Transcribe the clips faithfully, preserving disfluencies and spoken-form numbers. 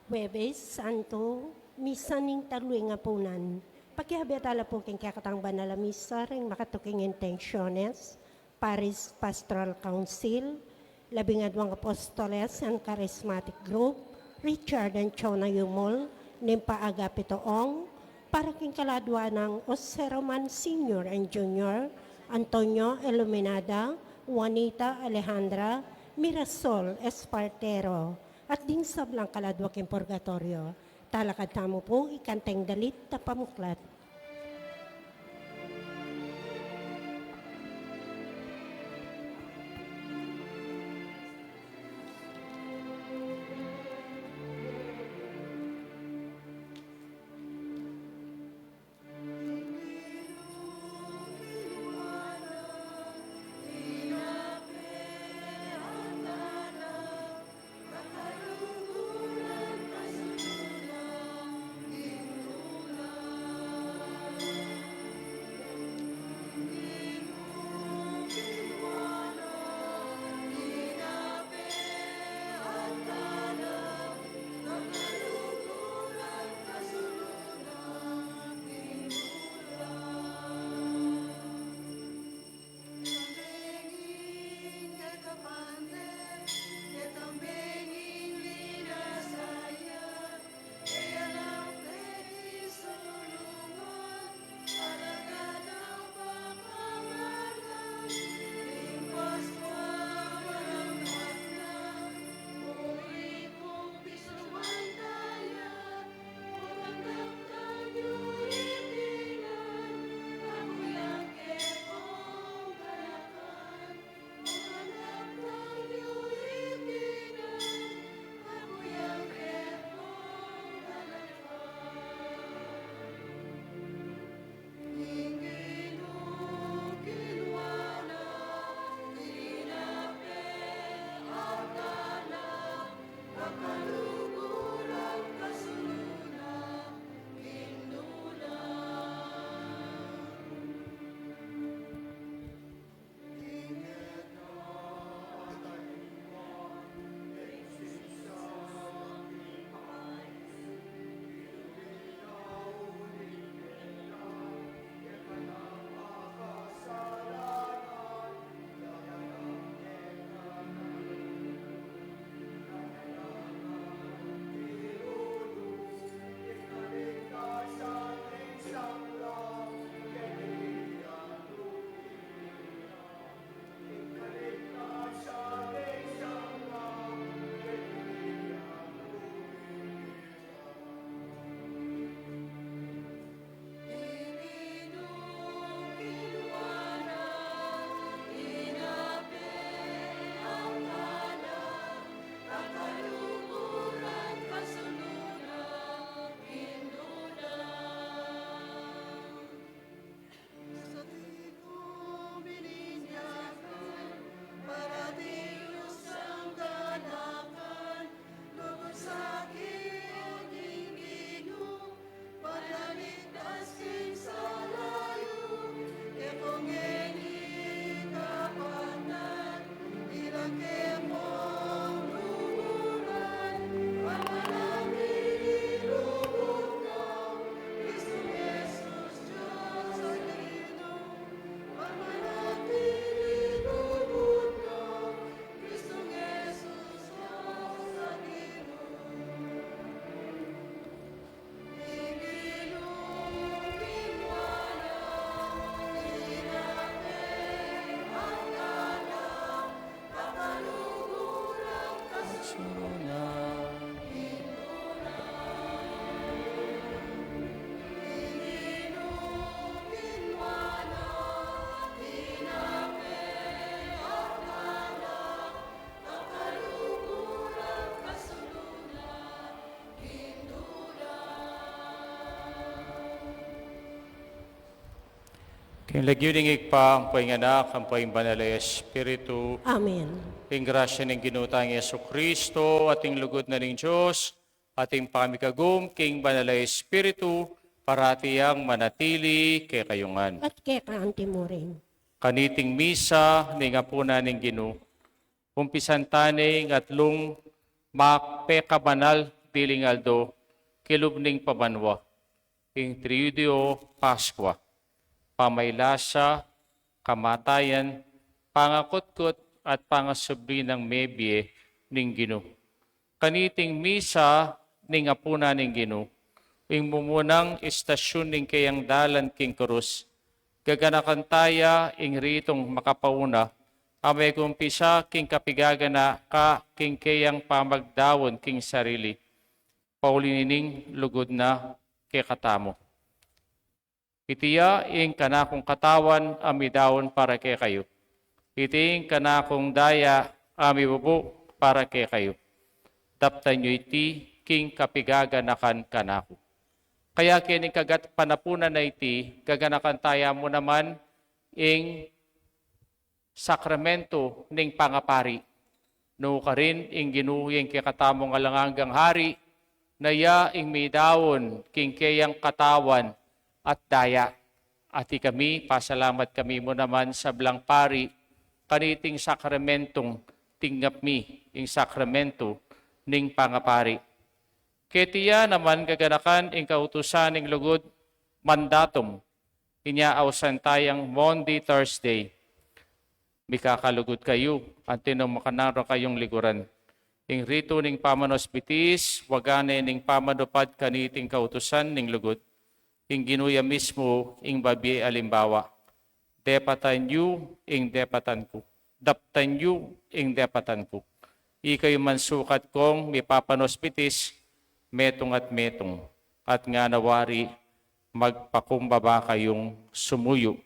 Huwebes Santo, misa ning talu ing apunan. Pakiabe tala pu king kekatang banal a misa ring makatuking intensiones, Parish Pastoral Council, Labing Aduang Apostoles and Charismatic Group, Richard and Chona Yumul, ning pa Agapito Ong, para king kaladua nang Jose Roman Senior and Junior, Antonio Iluminada, Juanita Alejandra, Mirasol Espartero, at ding sablang kaladua king purgatoryo. Talakad tamu pu, ikanta ing dalit a pamuklat. King lagyu ning Ibpa, ampo ing Anak, ampo ing Banal a Espiritu. Amen. Ing grasya ning Ginu tang Jesucristo, at ing lugud na ning Dios, at ing pamikagum king Banal a Espiritu, parati yang manatili kekayu ngan. At keka anti mu rin. Kaniting misa ning apunan ning Ginu, umpisan ta ne ing atlung mapekabanal piling aldo, kilub ning pabanua, ing Triduo Pascua, pamaylasa, kamatayan, pangakutkut, at pangasubli nang mebie ning Ginu. Kaniting misa ning apunan ning Ginu, ing mumunang istasyun ning keyang dalan king krus, gaganakan taya ing ritung makapauna, a megumpisa king kapigaganaka king keyang pamagdaun king sarili, pauli ning lugud na kekatamu. Iti ya ing kanakung katawan a midaun para kekayu. Iti ing kanakung daya a mibubu para kekayu. Daptan yu iti king kapigaganakan kanaku. Kaya kening kagat panapunan a iti, gaganakan taya mu naman ing sakramento ning pangapari. Nukarin ing Ginu ing kekatamung alang anggang hari, na ya ing midaun king keyang katawan at daya. At ikami, pasalamat kami mu naman sablang pari, kaniting sakramentung tinggap mi ing sakramento ning pangapari. Keti ya naman gaganakan ing kautusan ning lugud mandatum, inya ausan tayang Maundy Thursday. Mikakalugud kayu, anti nung makananu kayung liguran. Ing ritu ning pamanosbitis, waga ne ning pamanupad kaniting kautusan ning lugud. Ing Ginu ya mismu ing babie alimbawa. Depatan yu ing depatan ku. Daptan yu ing depatan ku. Ikayu man sukat kong mipapanosbitis, metung at metung. At ngana wari, magpakumbaba kayung sumuyu,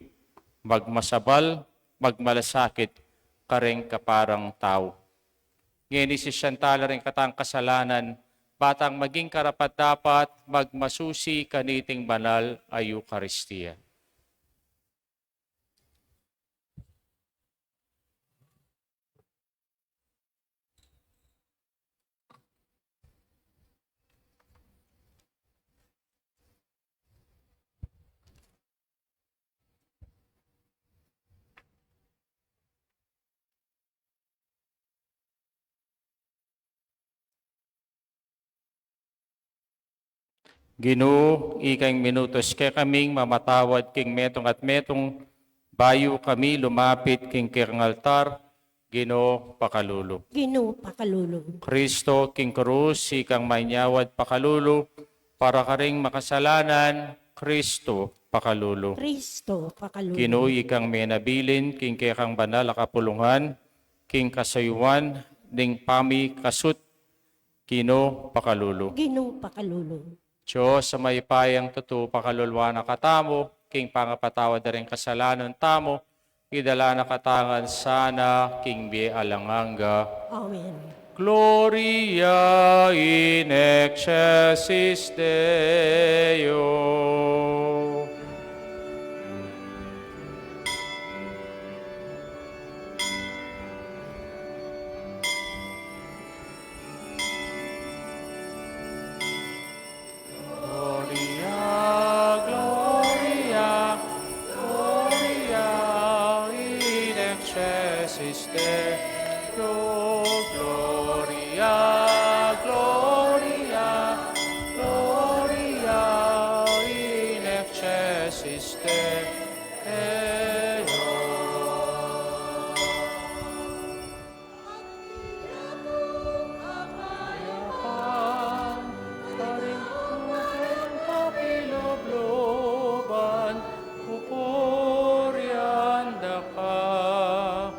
magmasabal, magmalasakit kareng kaparang tau. Ngeni sisian tala ring katang kasalanan, ba tang maging karapat-dapat magmasusi kaniting banal a Eukaristia. Ginu, ika ing minutus kekaming mamatawad king metung at metung, bayu kami lumapit king kekang altar, Ginu, pakalulu. Ginu, pakalulu. Kristo, king krus, ikang manyawad, pakalulu. Para karing makasalanan, Kristo, pakalulu. Kristo, pakalulu. Ginu, ikang menabilin king kekang banal a kapulungan, king kasayuan ning pamikasut, Ginu, pakalulu. Ginu, pakalulu. Dios a mayupayang tutu, pakaluluan na katamu king pangapatawad da ring kasalanan tamu, idala na katamu ngan sana king bie alang angga. Amen. Gloria in excelsis Deo. Gloria, Gloria, Gloria in excelsis Deo. Gloria, Gloria, Gloria in excelsis Deo. Karing tugang kapilubluban, pupurian da ka,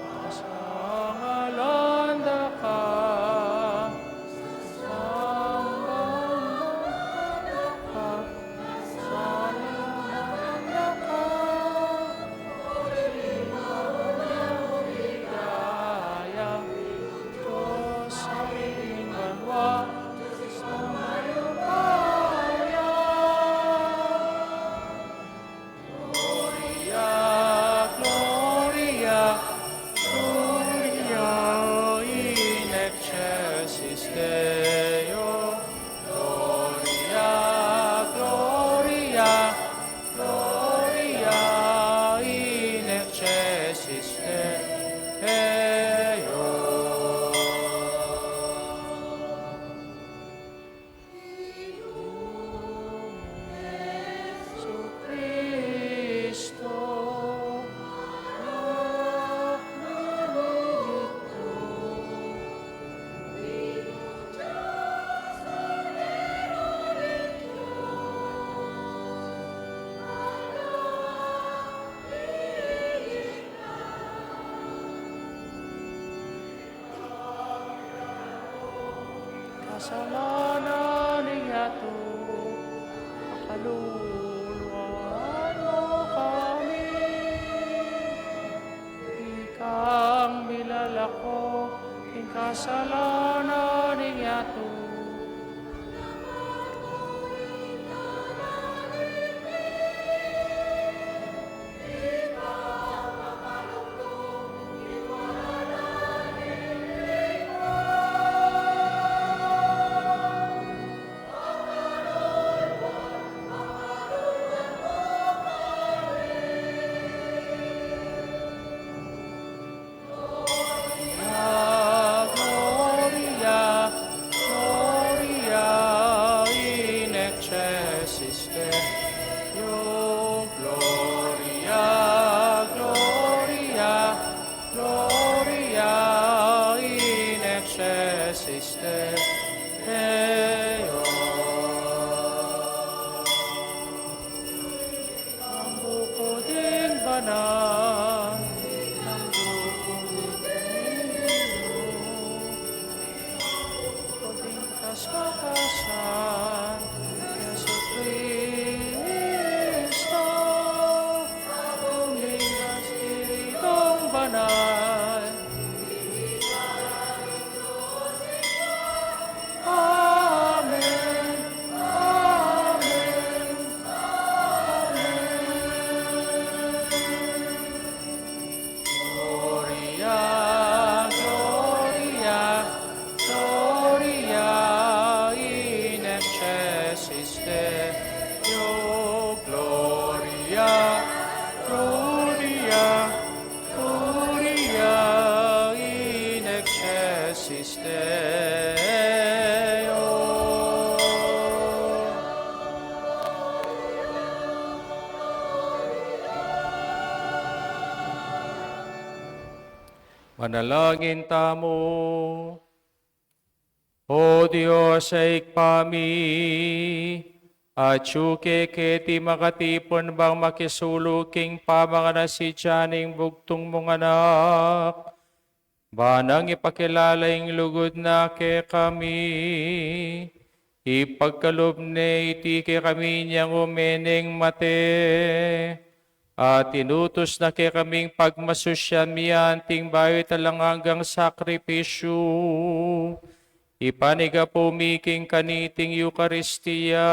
pasalamatan da ka. kasalanan ning yatu, pakaluluan mu kami. Ikang milalako king kasalanan ning yatu. Gloria, Gloria, Gloria in excelsis Deo. Gloria, Gloria, Gloria in excelsis Deo. Ang bukod ding banal, ang bukod ding Dios, ang bukod ding kasakasan, Jesucristo, ang bukod ding Espiritung Banal. Amen. Amen. Amen. Gloria, Gloria, Gloria in excelsis Deo. Gloria, Gloria, Gloria in excelsis Deo. Manalangin tamu. O Dios a Ibpa mi, atyu ke keti makatipun bang makisulug king pamanganan ning bugtung mung Anak, ban nang ipakilala ing lugud na kekami. Ipagkalub ne iti kekami inyang ume neng mate, at inutus na kekaming pagmasusyan mi anting bayu at alang anggang sakripisyu. Ipanyawad mi king kaniting Eukaristia,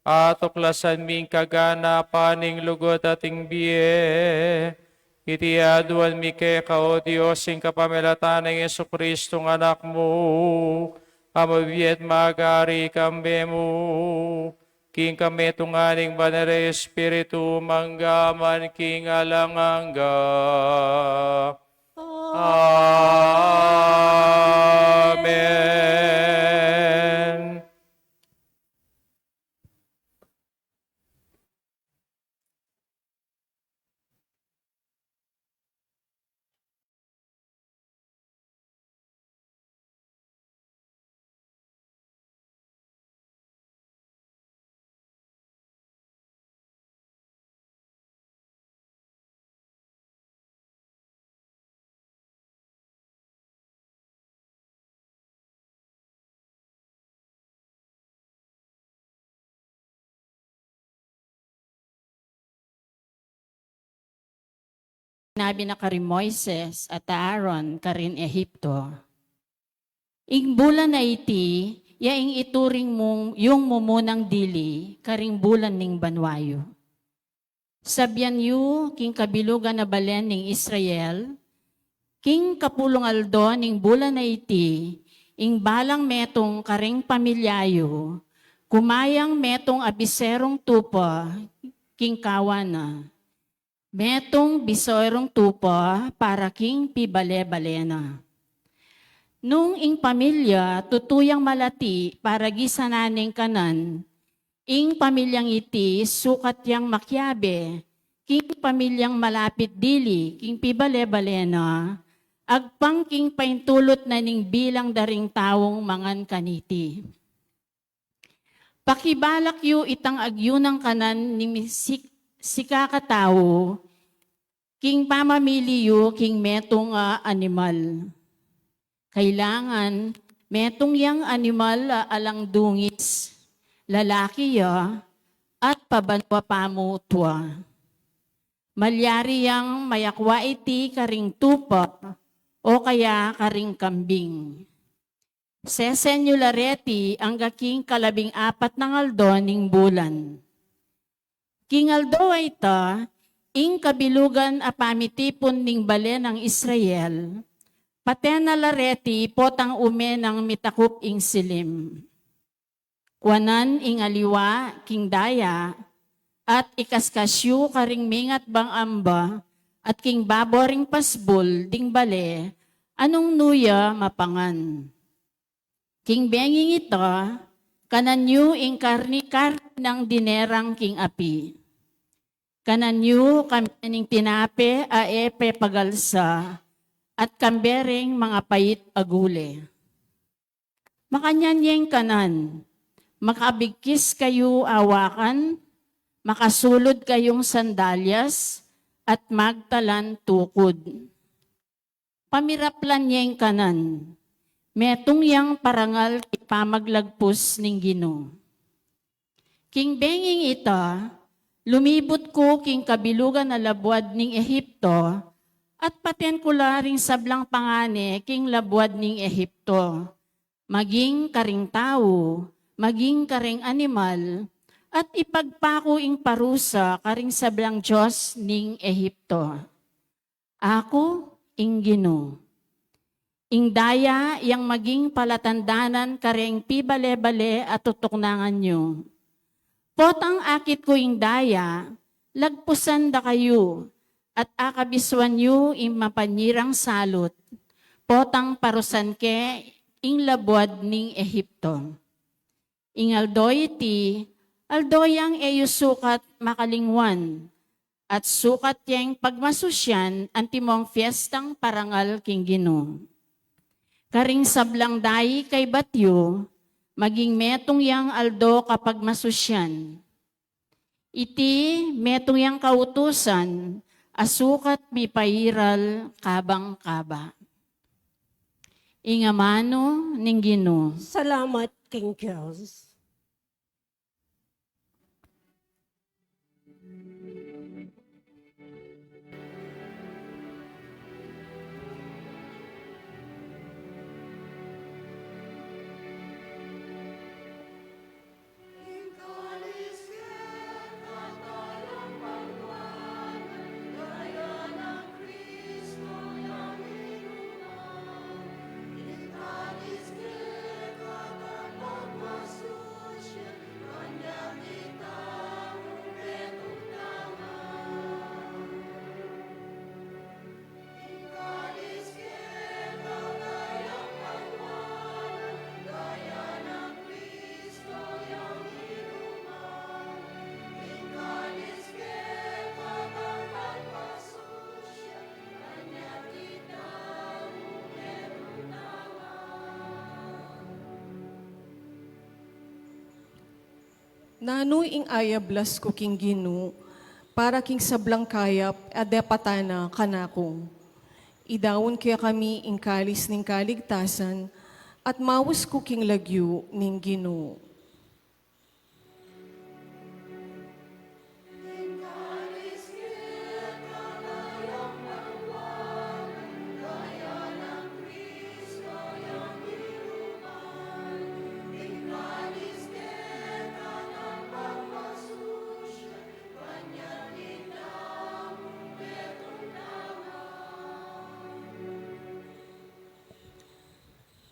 atuklasan mi ing kaganapan ning lugud at ing bie. Iti aduan mi keka, O Dios, king kapamilatan nang Jesucristo a Anak mu, a mabibie at magari kambe mu, king kametungan ning Banal a Espiritu, mangga man king alang angga. Amen. Sinabi na karin Moises at Aaron karin Ehipto, ing bulan a iti, ya ing ituring mung yung mumunang dili karing bulan ning banua yu. Sabian yu king kabilugan a balen ning Israel, king kapulung aldo ning bulan a iti, ing balang metung karing pamilya yu, kumayang metung a biserung tupa king kawan na, metung biserung tupa para king pibale-bale na. Nung ing pamilya tutu yang malati para gisanan ning kanan, ing pamilyang iti sukat yang makiabe king pamilyang malapit dili king pibale-bale na, agpang king paintulut na ning bilang da ring taung mangan kaniti. Pakibalak yu itang agyunang kanan ning sik-, sikakatau king pamamili yu king metung a animal. Kailangan Metung yang animal a alang dungis, lalaki ya, at pabanua pamutua. Malyari yang mayakwa iti karing tupa o kaya karing kambing. Sesen yu la reti angga king kalabing apat nang aldo ning bulan. King aldo a ita, ing kabilugan a pamitipun ning bale nang Israel, paten na la reti potang ume nang mitakup ing silim. Kuanan ing aliwa king daya, at ikaskas yu karing mingat bang amba, at king babo ring pasbul ding bale, a nung nu ya mapangan. King benging ita, kanan yu ing karni-karni nang dinerang king api. Kanan yu kambe ning tinape a e pepagalsa, at kambe ring mangapait a gule. Makanyan yeng kanan, makabigkis kayu awakan, makasulud kayung sandalyas, at magtalan tukud. Pamiraplan yeng kanan, metung yang parangal king pamaglagpus ning Ginu. King benging ita, lumibut ku king kabilugan a labuad ning Ehipto, at paten ku la ring sablang pangane king labuad ning Ehipto, maging karing tau, maging karing animal, at ipagpaku ing parusa karing sablang dios ning Ehipto. Aku ing Ginu. Ing daya yang maging palatandanan kareng pibale-bale a tutuknangan yu. Potang akit ku ing daya, lagpusan da kayu, at akabisuan yu ing mapanirang salut. Potang parusan ke ing labuad ning Ehipto. Ing aldo iti, aldo yang e yu sukat makalingwan, at sukat yeng pagmasusyan antimong fiestang parangal king Ginu. Karing sablang dai kaybat yu, maging metung yang aldo kapagmasusyan. Iti metung yang kautusan a sukat mipairal kabang kaba. Ing amanu ning Ginu. Salamat king Dios. Nanu ing ayablas ku king Ginu, para king sablang kayap a depatan na kanaku. Idaun kekami ing kalis ning kaligtasan, at maus ku king lagyu ning Ginu.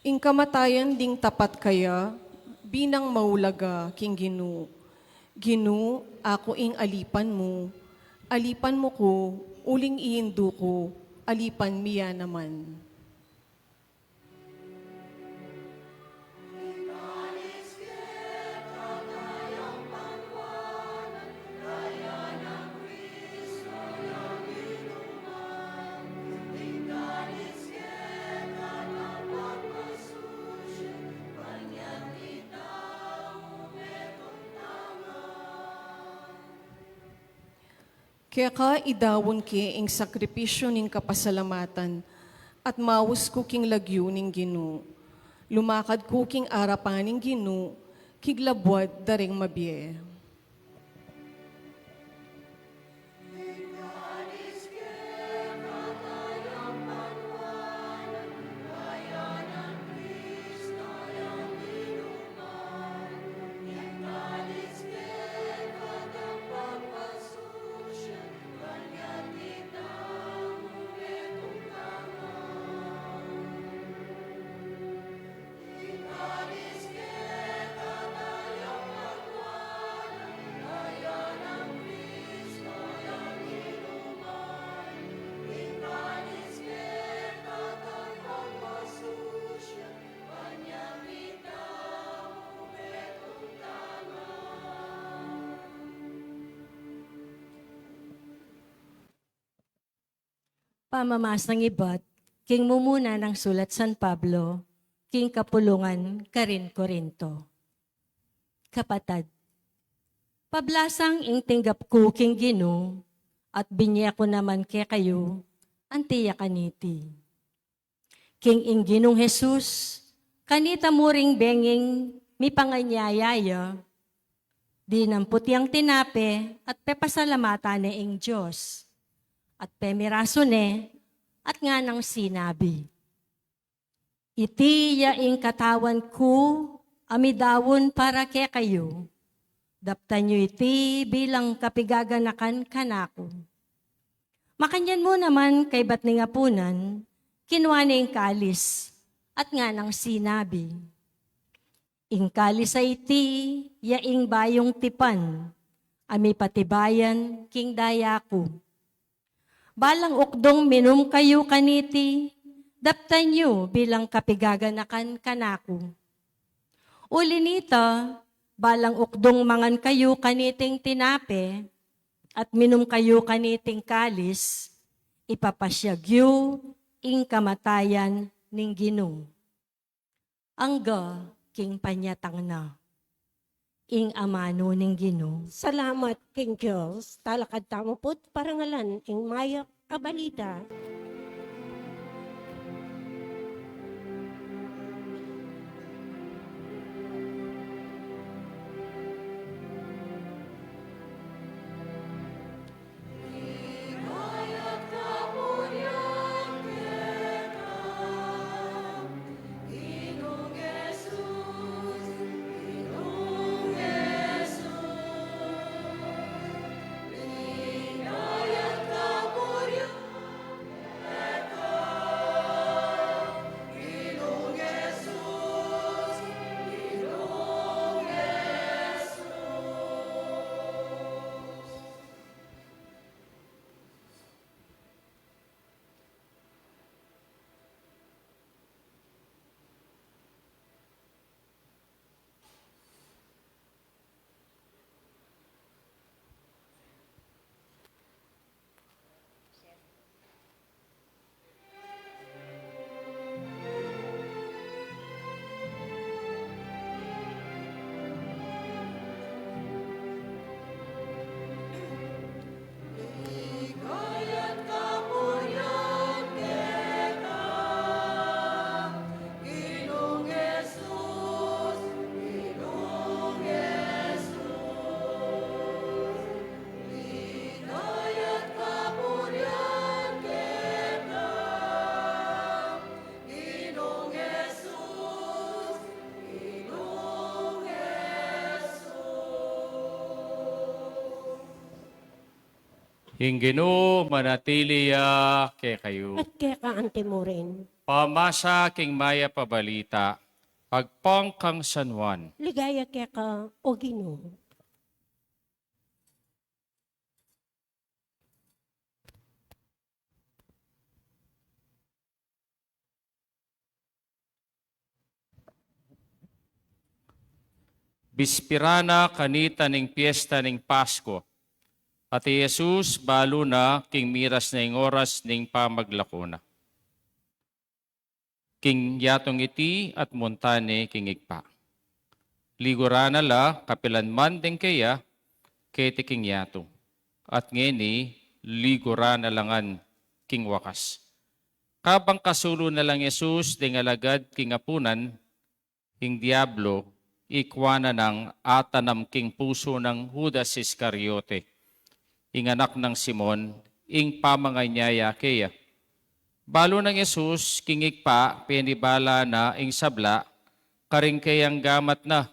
Ing kamatayan ding tapat kaya, binang maulaga king Ginu. Ginu, aku ing alipan mu, alipan mu ku, uling iindu ku, alipan mi ya naman. Keka idaun ke ing sakripisyu ning kapasalamatan, at maus ku king lagyu ning Ginu. Lumakad ku king arapan ning Ginu, king labuad da ring mabie. Pamamasang ibat king mumuna nang sulat San Pablo king kapulungan karin Corinto. Kapatad, pablasang ing tinggap ku king Ginu, at binye ku naman kekayu, anti ya kaniti. King ing Ginung Jesus, kanita mu ring benging mipanganyaya ya, dinampot yang tinape at pepasalamatan ne ing Dios, at pemirasu ne, at nganang sinabi, "Iti ya ing katawan ku a midaun para kekayu, daptan yu iti bilang kapigaganakan kanaku." Makanyan mu naman kaybat ning apunan, kinua ne ing kalis, at nganang sinabi, "Ing kalis a iti ya ing bayung tipan a mipatibayan king daya ku. Balang ukdung minum kayu kaniti, daptan yu bilang kapigaganakan kanaku. Uli nita, balang ukdung mangan kayu kaniting tinape, at minum kayu kaniting kalis, ipapasyag yu ing kamatayan ning Ginu." Angga king panyatang na. Ing amanu ning Ginu. Salamat king Dios. Talakad tamu put parangalan ing mayap a balita. Ing Ginu manatili ya kekayu. At keka anti mu rin. Pamasa king mayap a balita agpang kang San Juan. Ligaya keka, o Ginu. Bispira na kanita ning piesta ning Pasku. At i Jesus balu na king miras na ing oras ning pamaglaku na. King yatung iti at munta ne king Ibpa. Liguran na la kapilan man deng keya keti king yatu. At ngeni liguran na la ngan king wakas. Kabang kasulu na lang Jesus deng alagad king apunan, ing diablo, ikwa na nang atanam king pusu nang Judas Iscariote, ing anak nang Simon, ing pamanganyaya keya. Balu nang Jesus, king ibpa, penibala na ing sabla karing keyang gamat na,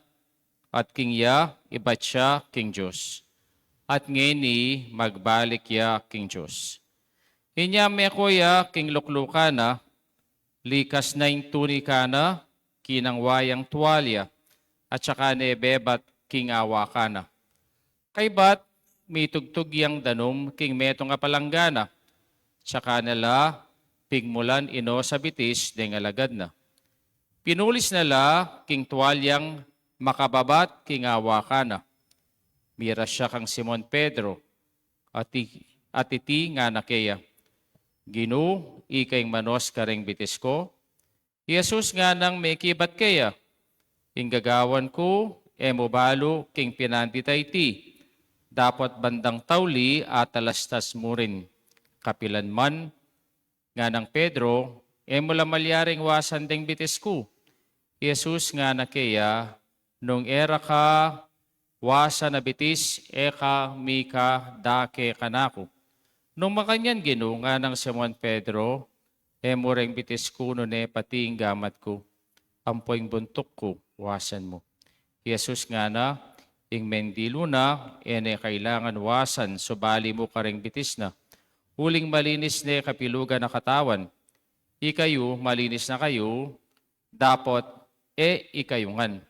at king ya ibat ya king Dios. At ngeni magbalik ya king Dios. Inya meko ya king luklukan na, likas na ing tunika na, kinangwa yang tualya, at saka ne bebat king awakan na. Kaybat mitugtug yang danum king metung a palanggana, saka na la pigmulan inos a bitis deng alagad na. Pinulis na la king tualyang makababat king awakan na. Miras ya kang Simon Pedro, at i-, at iti ngana keya, "Ginu, ika ing manos kareng bitis ku?" I Jesus nganang mekibat keya, "Ing gagawan ku, e mu balu king pinandit a iti, dapot bandang tauli atalastas mu rin. Kapilan man," nganang Pedro, "e mu la malyaring wasan deng bitis ku." I Jesus ngana keya, "Nung e ra ka wasan a bitis, e ka mika dake kanaku." "Nung makanyan, Ginu," nganang Simon Pedro, "e mu reng bitis ku nune pati ing gamat ku, ampo ing buntuk ku, wasan mu." I Jesus ngana, "Ing mendilu na, e ne kailangan wasan subali mu kareng bitis na, uling malinis ne kapilugan a katawan. Ikayu, malinis na kayu, dapot e ikayu ngan."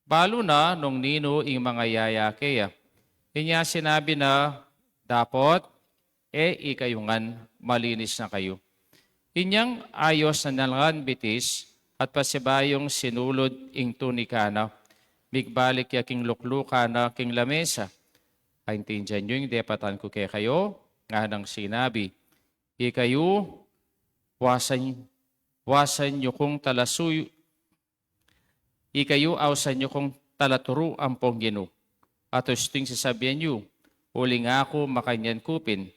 Balu na nung ninu ing mangayaya keya. Inya sinabi na, "Dapot e ikayu ngan, malinis na kayu." Inyang ayos na ngan bitis, at pasibayung sinulud ing tunika na, migbalik ya king luklukan na king lamesa. "Aintindian yu ing depatan ku kekayu?" nganang sinabi. "Ikayu, wasan, wasan yu kung talasuyu, ikayu, ausan yu kung talaturu ampong Ginu. At usting sasabian yu, uling aku makanyan ku pin.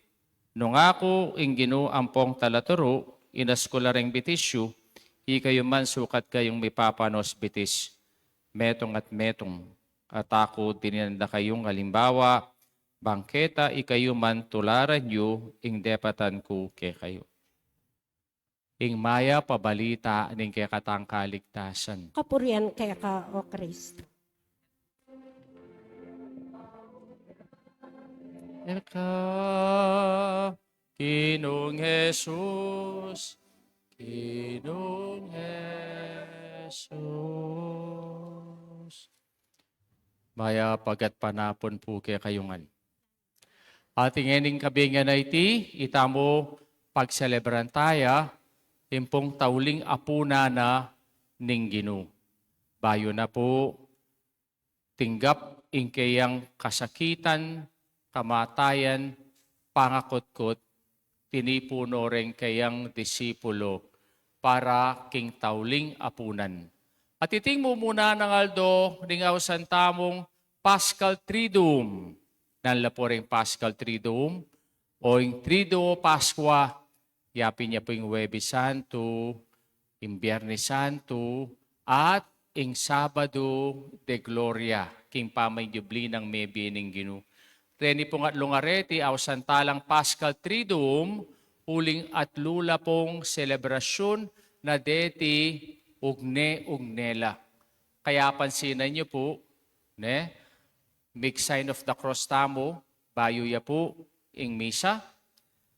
Nung aku ing Ginu ampong talaturu, inas ku la reng bitis yu, ikayu man sukat kayung mipapanos bitis. Metung at metung, at aku dininan da kayung alimbawa, bang keta ikayu man tularan yu ing depatan ku kekayu." Ing mayap a balita ning kekatang kaligtasan. Kapurian keka, O Kristo. Eka, Ginung Jesus, Ginung Jesus. Mayap a gatpanapun pu kekayu ngan. At ngening kabingan a iti, itamu pagselebran taya ing pung tauling apunan na ning Ginu. Bayu na pu tinggap ing keyang kasakitan, kamatayan, pangakutkut, tinipun no reng keyang disipulo para king tauling apunan. At iting mumuna nang aldo ning ausan tamung Paschal Triduum. Nanu la pu reng Paschal Triduum, o ing Triduo Pascua, yapin ya pu ing Huwebes Santo, ing Biernes Santo, at ing Sabado de Gloria, king pamanyubli nang mebie ning Ginu. Reni pung atlung areti, ausan ta lang Paschal Triduum, uling atlu la pung selebrasyun na deti ugne-ugne la. Kaya pansinan yu pu, ne? Mig sign of the cross tamu, bayu ya pu ing misa,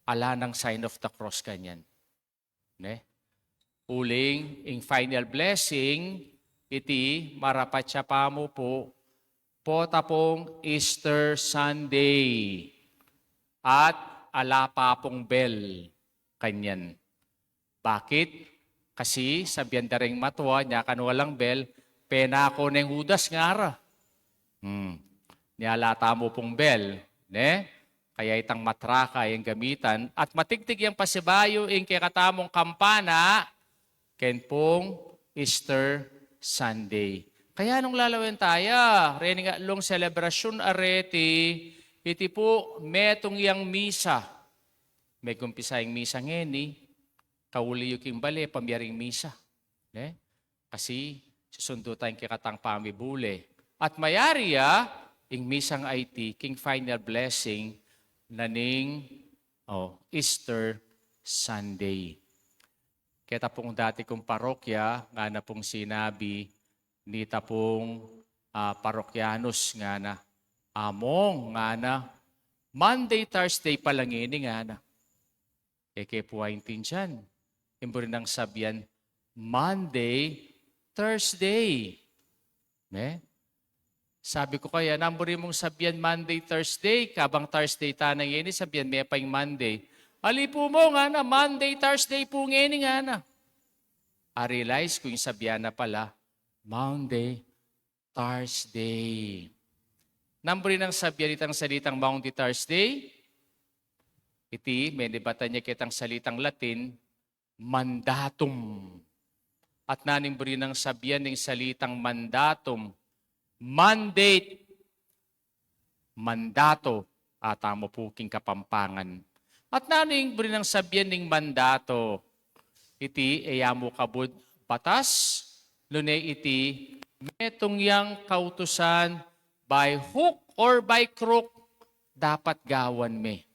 ala nang sign of the cross kanyan. Ne? Uling, ing final blessing, iti marapat ya pamu pu, pota pung Easter Sunday, at ala pa pung bell kanyan. Bakit? Kasi sabian da reng matua, nya kan walang bell, penako neng Judas ngara. Hmm. Nya ala tamu pung bell, ne? Kaya itang matraka ing gamitan, at matigtig yang pasibayu ing kekatamung kampana, ken pung Easter Sunday. Kaya nung lalawen taya, reni ngan atlung selebrasyun areti, iti pu metung yang misa. Megumpisa ing misa ngeni, kauli yu king bale, pamiaring misa. Ne? Kasi susundu taya ing kekatang pamibule. At mayari ya, ing misang aiti, king final blessing na ning, oh, Easter Sunday. Keta pung dati kung parokya, ngana pung sinabi nita pung, ah, parokyanus, ngana, "Among," ngana, "Monday, Thursday pala ngeni," ngana. E ke pu aintindian. Ing buri nang sabian, "Monday, Thursday." Ne? Sabi ku kaya, "Nanu buri mung sabian Monday, Thursday, kabang Thursday tana ngeni, sabian me pa ing Monday?" "Ali pu mu," ngana, "Monday, Thursday pu ngeni," ngana. A-realize ku ing sabian na pala, "Monday, Thursday." Nanu buri nang sabian itang salitang Monday, Thursday? Iti, menibatan ya ketang salitang Latin, mandatum. At nanu ing buri nang sabian ning salitang mandatum? Mandate. Mandato, a tamu pu king Kapampangan. At nanu ing buri nang sabian ning mandato? Iti, e ya mu kabud batas, nune iti, metung yang kautusan, by hook or by crook, dapat gawan me.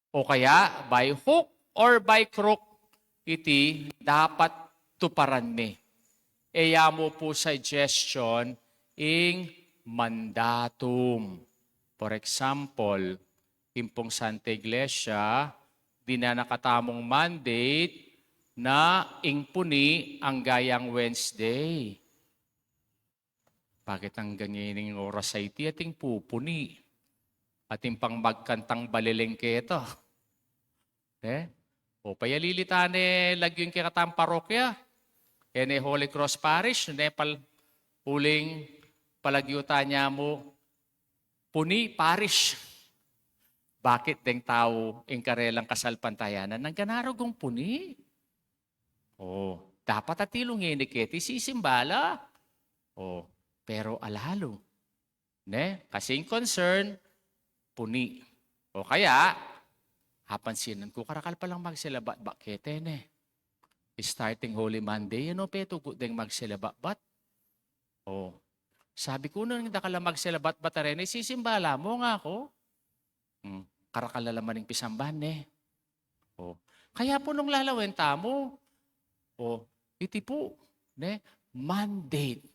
O kaya, by hook or by crook, iti dapat tuparan mi. E ya mu pu suggestion ing mandatum. For example, ing pung Santa Iglesia, dinan na katamung mandate na ing puni angga yang Wednesday. Bakit anggang ining oras a iti ating pupuni? Ating pang magkantang baleleng keto. Ne? O payalili ta ne lagyu ing kekatang parokya. E ne Holy Cross Parish, ne pal-, uling palagyu ta ne mu Puni Parish. Bakit deng tau ing karelang kasalpantayanan nang ganarugung puni? O, dapat atilung ini keti sisimba la. O, pero alalu. Ne? Kasi ing concern, puni. O kaya, apansinan ku karakal palang magselebat-bat keti ne. Starting Holy Monday, ano, petugut deng magselebat-bat? O, sabi ku, nung dakal a magselebat-bat a reni, sisimba la mu nga ku. Hmm, karakal la la man ing pisamban ne. O, kaya pu nung lalawen tamu, o, iti pu, ne, mandate.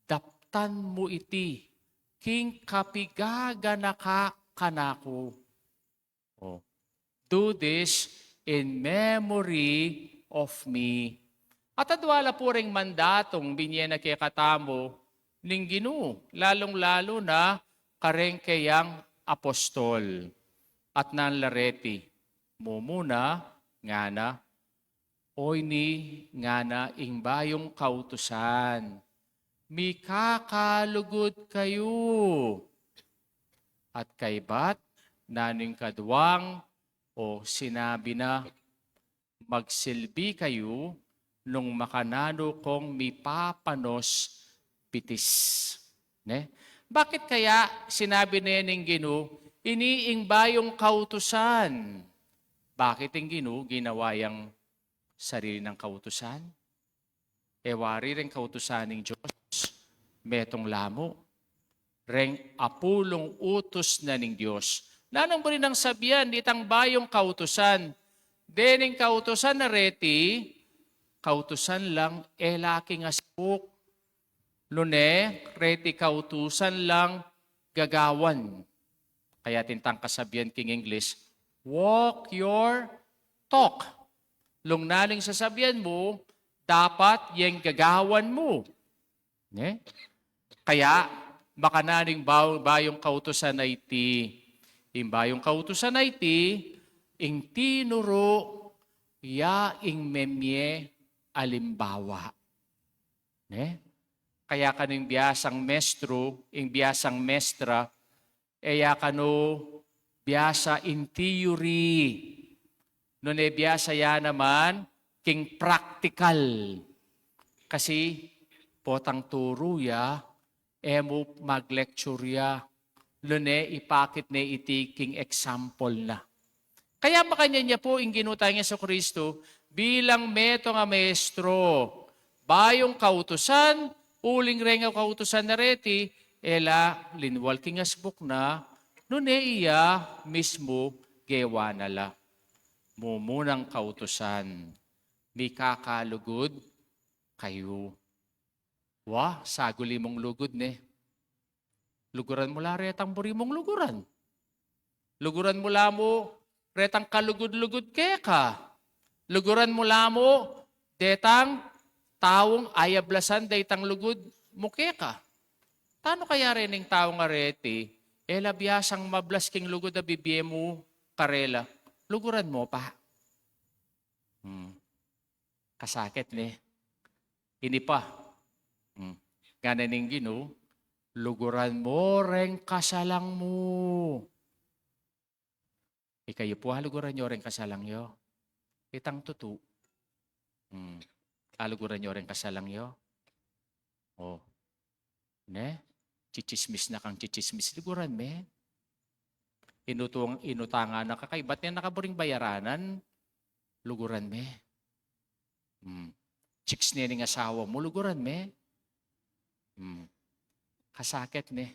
Daptan mu iti, king kapigaganaka kanaku. O, "Do this in memory of me." At adwa la pu ring mandatung binie na kekatamu ning Ginu, lalung-lalu na kareng keyang apostol. At nanu la reti, mumuna, ngana, "Oyni," ngana, "ing bayung kautusan, mikakalugud kayu." At kaybat, nanu ing kaduang, o sinabi na, "Magsilbi kayu nung makananu kong mipapanos bitis." Ne? Bakit kaya sinabi ne ning Ginu, "Ini ing bayung kautusan"? Bakit ing Ginu ginawa yang sarili nang kautusan? E wari reng kautusan ning Dios, metung la mu. Reng apulung utus na ning Dios. Nanung buri nang sabian ditang bayung kautusan? Dening kautusan a reti, kautusan lang e la king asbuk. Nune, reti kautusan lang gagawan. Kaya atin tang kasabian king English, "Walk your talk." Nung nanu ing sasabian mu, dapat yeng gagawan mu. Ne? Kaya, makananu ing ba-, bayung kautusan a iti? Ing bayung kautusan a iti, ing tinuru ya ing memie alimbawa. Ne? Kaya kanu ing biasang mestru, ing biasang mestra, e ya kanu biasa in theory. Nune biasa ya naman king practical. Kasi potang turu ya, e mu mag-lecture ya, nune ipakit ne iti king example na. Kaya makanyan ya pu ing Ginu tang Jesucristo bilang metung a maestro, Bayung kautusan, uling reng kautusan na reti, e la linwal king asbuk na, nune iya mismu gewa na la. Mumunang kautusan, mikakalugud kayu. Wa, saguli mung lugud ne. Luguran mu la retang buri mung luguran. Luguran mu la mu retang kalugud-lugud keka. Luguran mu la mu detang taung ayablasan detang lugud mu keka. Tanu kaya rening taung areti, e la biasang mablas king lugud a bibie mu karela? Luguran mu pa. Hmm. Kasakit ne. Ini pa. Hmm. Ngana ning Ginu, luguran mu reng kasalang mu. Ikayu pu, aluguran yu reng kasalang yu? Itang tutu. Hmm. Aluguran yu reng kasalang yu? O. Ne? Chichismis na kang chichismis, luguran me. Inutung, inutangan na ka kaybat ne nakaburing bayaranan, luguran me. Hmm. Chicks ne ning asawa mu, luguran me. Hmm. Kasakit ne.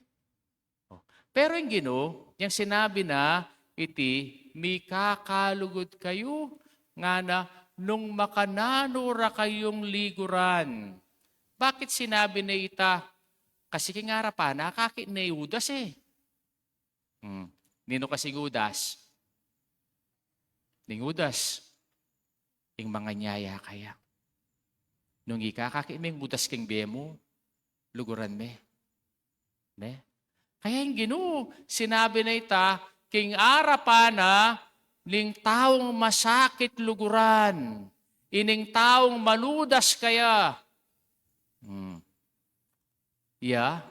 O. Pero ing Ginu, yang sinabi na iti, mikakalugud kayu, ngana, nung makananu ra kayung liguran. Bakit sinabi na ita? Kasi king arapan na, akakit ne i Judas e. Hmm. Ninu kasi ing Judas? Ning Judas, ing manganyaya kaya. Nung ikakakit me ing Judas king bie mu, luguran me. Ne? Kaya ing Ginu, sinabi na ita, king arapan na ning taung masakit luguran, ining taung maludas kaya. Hmm. Iya,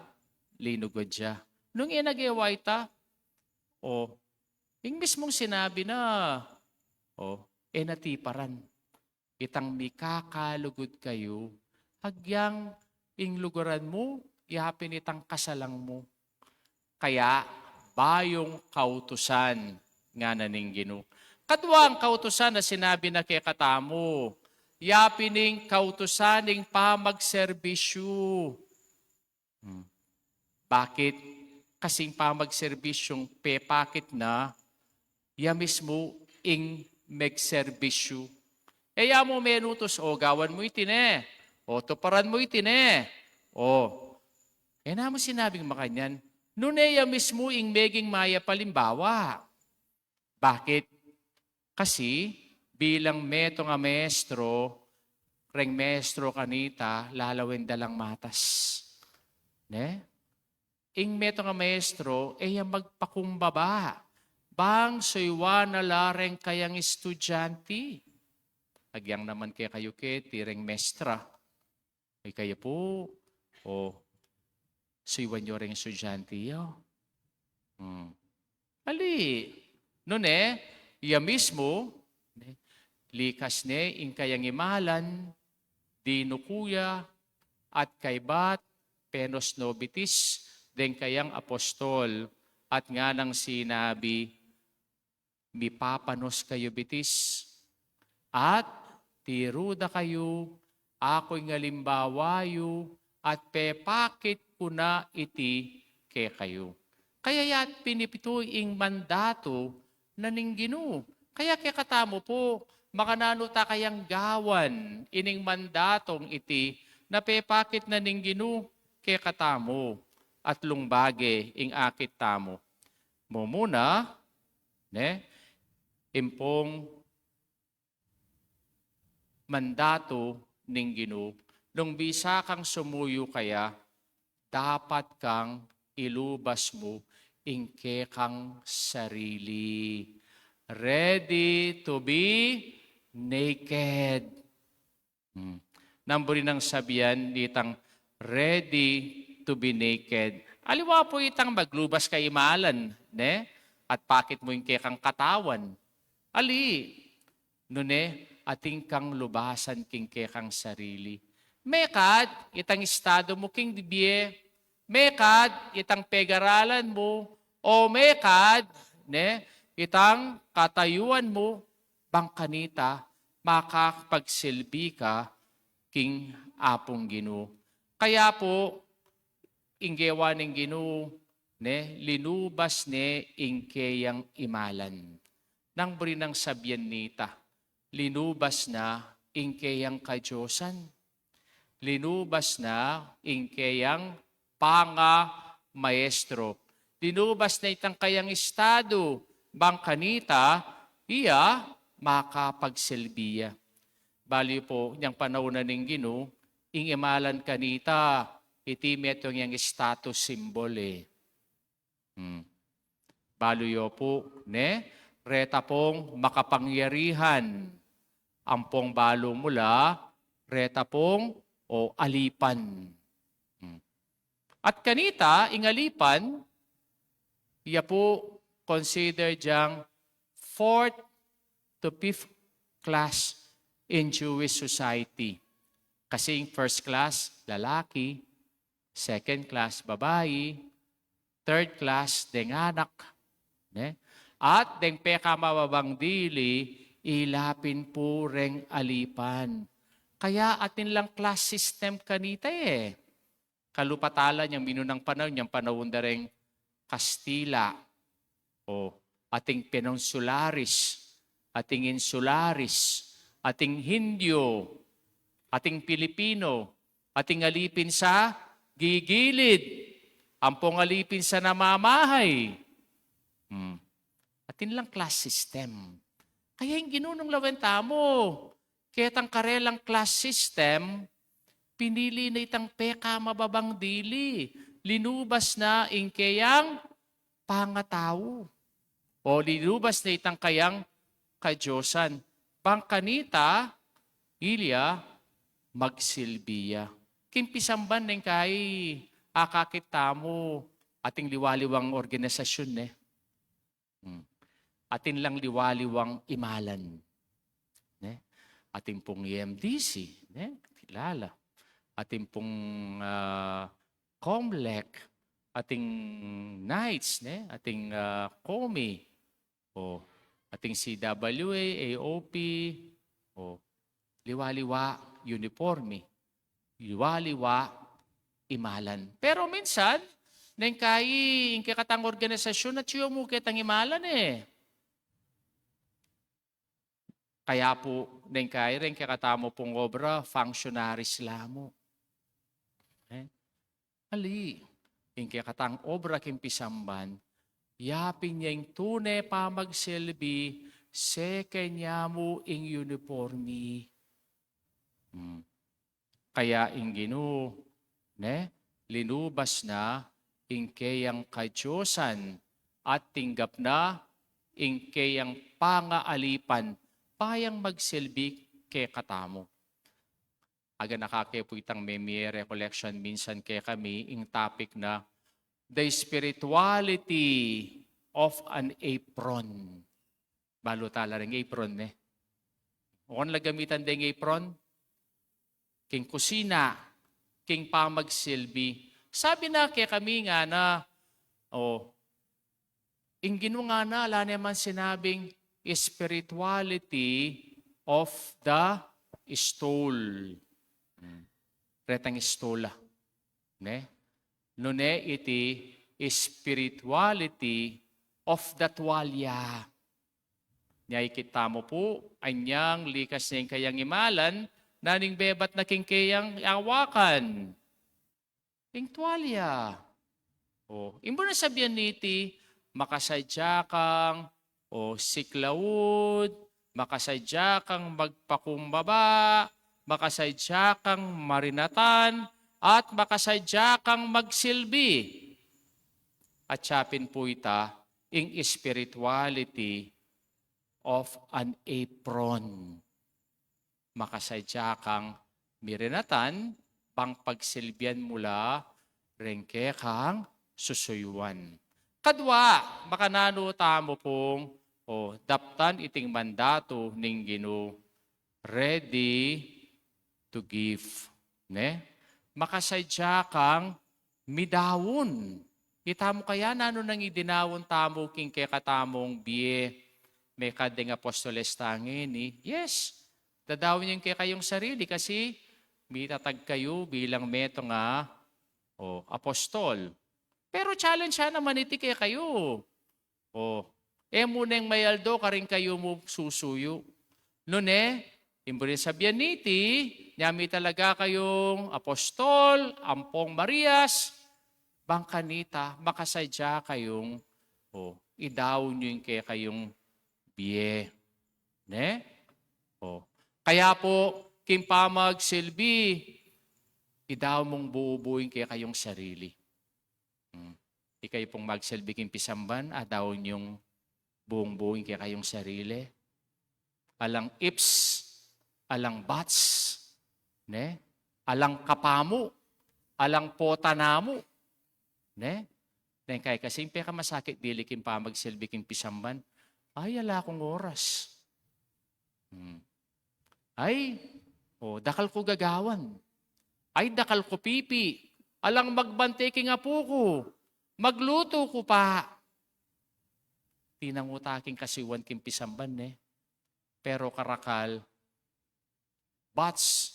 linugud ya. Nung e na gewa ita, o, ing mismung sinabi na, o, e na tiparan. Itang mikakalugud kayu, agyang ing luguran mu, yapin itang kasalang mu. Kaya, bayung kautusan, ngana ning Ginu. Kaduang kautusan a sinabi na kekatamu, yapin ing kautusan ning pamagserbisyu. Hmm. Bakit? Kasi ing pamagserbisyung pepakit na, ya mismu ing megserbisyu. E ya mu menutus, o, gawan mu iti ne, o, tuparan mu iti ne, o. E na mu sinabing makanyan, nune ya mismu ing meging mayap a alimbawa. Bakit? Kasi bilang metung a maestro, reng maestro kanita, lalawen da lang matas. Ne? Ing metung a maestro, e ya magpakumbaba. Bang suyuan na la reng kayang estudyante. Agyang naman kekayu keti reng mestra. Ikayu pu, o, suyuan yu reng estudyante yu. Hmm. Ali, nune, iya mismu, ne, likas ne ing kayang imalan, dinuku ya, at kaybat, penus no bitis, deng kayang apostol, at nganang sinabi, mipapanus kayu bitis, at tiru da kayu, aku ing alimbawa yu, at pepakit ku na iti kekayu. Kaya ya't pinipitu ing mandatu na ning Ginu. Kaya kekatamu pu, makananu ta kayang gawan ining mandatong iti na pepakit na ning Ginu kekatamu, at lungbage ing akit tamu. Mumuna, ne, impong mandatu ning Ginu, nung bisa kang sumuyu kaya, dapat kang ilubas mu ing kekang sarili. Ready to be naked. Hmm. Nanu buri nang sabian nitang ready to be naked? Aliwa pu itang maglubas ka imalan, ne? At pakit mu ing kekang katawan. Ali, nune, atin kang lubasan king kekang sarili. Mekad itang estadu mu king bibie, mekad itang pegaralan mu, o mekad, ne, itang katayuan mu, bang kanita makapagsilbi ka king Apung Ginu. Kaya pu, ing gewa ning Ginu, ne, linubas ne ing keyang imalan. Nang buri nang sabian nita, linubas na ing keyang kadiosan. Linubas na ing keyang pangamaestro. Linubas na itang kayang estado, bang kanita, iya makapagsilbi ya. Balu pu, inyang panaun na ning Ginu, ing imalan kanita, iti metung yang status symbol e. Hmm. Balu yu pu, ne? Reta pung makapangyarihan. Ampong balu mu la, reta pung o alipan. Hmm. At kanita, ing alipan, iya pu consider yang fourth to fifth class in Jewish society. Kasi ing first class, lalaki, second class, babai, third class, deng anak, ne? At deng pekamababang dili, ila pin pu reng alipan. Kaya atin lang class system kanita e. Kalupa tala inyang minunang panaun, inyang panaun da reng Kastila. O, ating Peninsulares, ating Insulares, ating Hindio, ating Pilipino, ating alipin sa gigilid, ampong alipin sa namamahay. Hmm. Atin lang class system. Kaya ing Ginu nung lawen tamu, ketang karelang class system, pinili na itang pekamababang dili, linubas na ing keyang pangatau. O linubas na itang kayang kadiosan. Bang kanita, ilya, magsilbi ya. King pisamban neng kai, akakit tamu, ating liwaliwang organisasyun, ne? Hmm. Atin lang liwaliwang imalan. Ne? Atin pung E M D C, ne? Kilala. Atin pung, ah, Comlec, ating Knights, ne? Ating, ah, Comi, o ating C W A, A O P, o liwa-liwa, uniforme, liwa-liwa, imalan. Pero minsan, neng kai, ing kekatang organisasyun, atyu mu ketang imalan e. Kaya pu, neng kai, reng kekatamu pung obra, functionaries la mu. E? Ali, ing kekatang obra king pisamban, yapin ya ing tune pamagsilbi, seken ya mu ing uniforme. Hmm. Kaya ing Ginu, ne, linubas na ing keyang kadiosan at tinggap na ing keyang pangaalipan, payang magsilbi kekatamu. Aganaka ke pu itang meme recollection minsan kekami, ing topic na The Spirituality of an Apron. Balu tala ring apron, ne? O, kanu la gamitan deng apron? King kusina, king pamagsilbi. Sabi na kekami ngana, o, ing Ginu ngana, ala ne man sinabing spirituality of the stole. Hmm. Retang stole, ne? Nune iti spirituality of the tualya. Nya ikit tamu pu, anyang likas ne ing kayang imalan, nanu ing bebat na king keyang awakan? Ing tualya. O, ing buri nang sabian niti, makasadya kang, o, siklaud, makasadya kang magpakumbaba, makasadya kang marinatan, at makasadya kang magsilbi. At siya pin pu ita, ing spirituality of an apron. Makasadya kang mirinatan, bang pagsilbian mu la reng kekang susuyuan. Kadwa, makananu tamu pung, o, daptan iting mandatu ning Ginu, ready to give. Ne? Makasadya kang midaun. Itamu kaya nanu nang idinaun tamu king kekatamung bie? Mekad deng apostoles ta ngeni, yes, dadaun yu ing kekayung sarili kasi mitatag kayu bilang metung a, o, apostol. Pero challenge ya naman iti kekayu. O, e mu neng mayaldo karin kayu mu susuyu. Nune, ing buri nang sabian niti, nya mitalaga kayung apostol, ampong Marias, bang kanita, makasadya kayung, o, idaun yu ing kekayung bie. Ne? O. Kaya pu, king pamagsilbi, idaun mung bubu ing kekayung sarili. Hmm. Ikayu pung magsilbi king pisamban, adaun yung buong-buo ing kekayung sarili. Alang ifs, alang buts, ne? Alang kapamu, alang pota namu, ne? Neng kaya kasi ing pekamasakit dili king pamagsilbi king pisamban, ay, ala kung oras. Hmm. Ay, o, dakal ku gagawan. Ay, dakal ku pipi. Alang magbante king apu ku. Maglutu ku pa. Tinangu ta king kasuyuan king pisamban, ne? Pero karakal, buts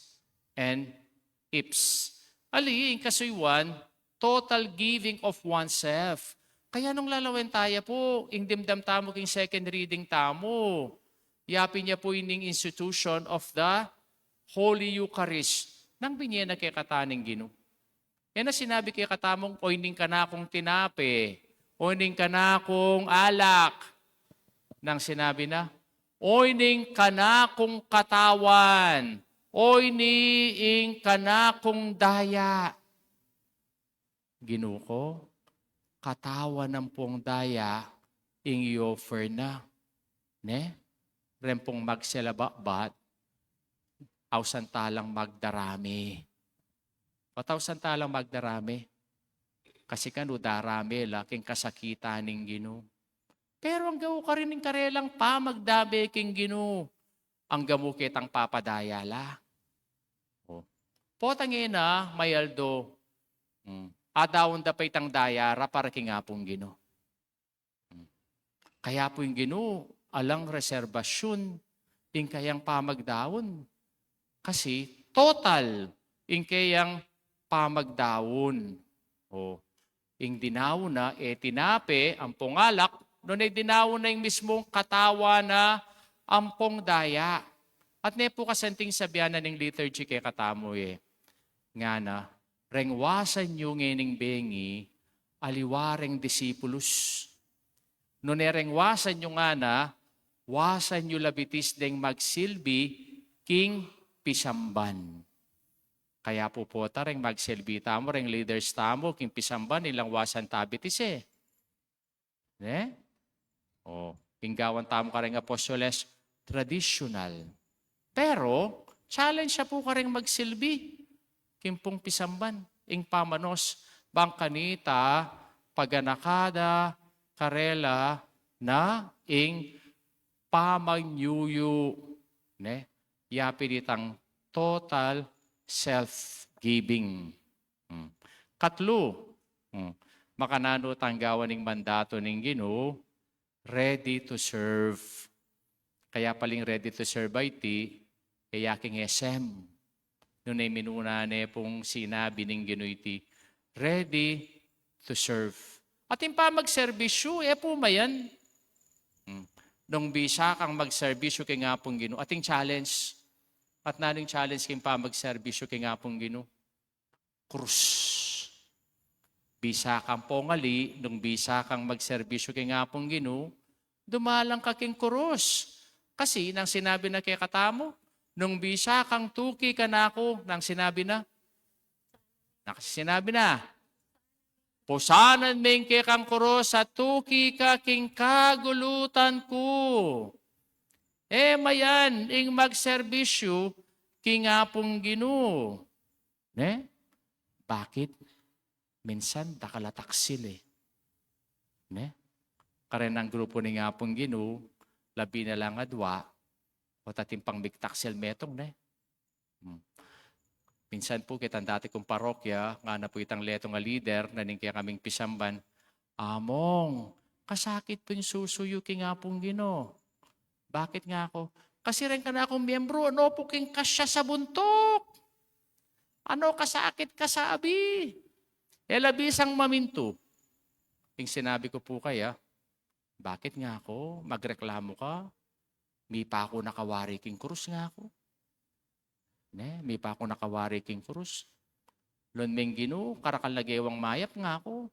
and ifs. Ali, ing kasuyuan, total giving of oneself. Kaya nung lalawen taya pu, ing dimdam tamu king second reading tamu, yapin ya pu ining institution of the Holy Eucharist. Nang binye na kekatamu ning Ginu. E na sinabi kekatamung, "Oyni ing kanakung tinape, oyni ing kanakung alak." Nang sinabi na, "Oyni ing kanakung katawan, oyni ing kanakung daya." Ginu ku, katawan ampong daya ing i-offer na. Ne? Reng pung magsalabatbat, ausan ta lang magdarame. Patausan ta lang magdarame. Kasi kanu darame la king kasakitan ning Ginu. Pero angga mu karin ing karelang pamagdame king Ginu, angga mu ketang papadaya la. O. Potang e na mayaldo. Hmm. Adaun da pa itang daya ra para king Apung Ginu. Kaya pu ing Ginu, alang reserbasyun ing kayang pamagdaun. Kasi total ing kayang pamagdaun. O, ing dinaun na, e tinape ampong alak, nune dinaun na ing mismung katawan na ampong daya. At ne pu kasanting sabian na ning liturgy kekatamu e. Ngana, reng wasan yu ngening bengi, aliwa reng disipulus. Nune reng wasan yu ngana, wasan yu la bitis deng magsilbi king pisamban. Kaya pu pota reng magsilbi tamu, reng leaders tamu, king pisamban, ilang wasan ta bitis e. Ne? O, ing gawan tamu kareng apostoles, tradisyonal. Pero, challenge ya pu kareng magsilbi king pung pisamban, ing pamanos, bang kanita paganaka da karela na ing pamanyuyu, ne? Yapin itang total self-giving. Hmm. Katlu, hmm, makananu tang gawan ing mandatu ning Ginu, ready to serve. Kaya paling ready to serve a iti, e ya king S M. Nune minuna ne pung sinabi ning Ginu iti, ready to serve. Atin pa magserbisyu, e pu mayan. Hmm. Nung bisa kang magserbisyu king Apung Ginu, atin challenge. At nanu ing challenge king pamagserbisyu king Apung Ginu? Krus. Bisa kang pongali, nung bisa kang magserbisyu king Apung Ginu, dumalang ka king krus. Kasi nang sinabi na kekatamu, nung bisa kang tuki kanaku, nang sinabi na, nang sinabi na, pusanan me ing kekang krus at tuki ka king kagulutan ku. E mayan ing magserbisyu king Apung Ginu. Ne? Bakit? Minsan, dakal a taksil e. Ne? Kareng grupu ning Apung Ginu, labi na lang adwa, o atin pang migtaksil metung, ne? Hmm. Minsan pu, ketang dati kung parokya, ngana pu itang letung a lider, na ning kekaming pisamban, "Among, kasakit pu ing susuyu king Apung Ginu." "Bakit?" ngaku. "Kasi reng kanakung miyembru, anu pu king kasya sa buntuk?" Ano kasakit kasabi? E la bisang mamintu. Ing sinabi ku pu kaya, "Bakit nga ku? Magreklamu ka. Mipa ku na kawari king krus," nga ku. Ne, "Mipa ku na kawari king krus. Lawen meng Ginu, karakal na gewang mayap," nga ku.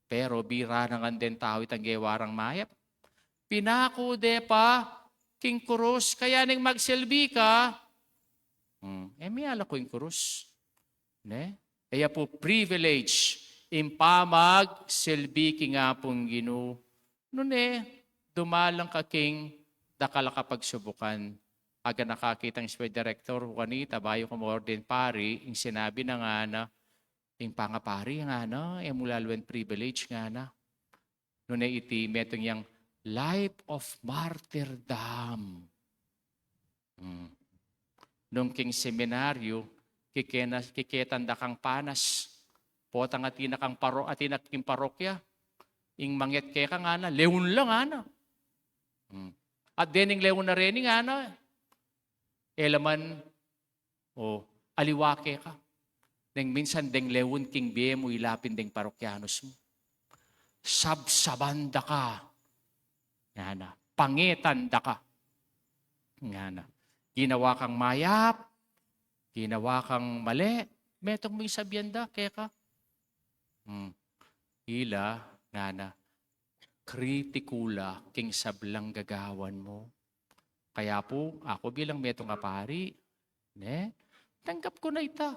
Pero bira na ngan deng tau itang gewa rang mayap. Pinaku de pa king krus, kaya neng magsilbi ka, hmm, e miala ku ing krus. Ne? E ya pu privilege ing pamagsilbi king Apung Ginu. Nune, dumalan ka king dakal a kapagsubukan. Aganaka kitang speech director, Juanita, bayu ku ma-ordain pari, ing sinabi na ngana, ing pangapari ngana, e mu laluan privilege ngana. Nune iti metung yang life of martyrdom. Hmm. Nung king seminaryo, kikena, kiketan da kang panas. Potang atin na kang paro-, atin na king parokya. Ing manget keka ngana, leun la ngana. Hmm. At dening leun na reni ngana, e la man, o, aliwa keka. Neng minsan deng leun king bie mu, ila pin deng parokyanus mu. Sabsaban da ka. Ngana. Pangetan da ka. Ngana. Ginawa kang mayap, ginawa kang mali, metung mu ing sabian da keka. Hmm. Ila, ngana, kritiku la king sablang gagawan mu. Kaya pu, aku bilang metung a pari, ne, tanggap ku na ita.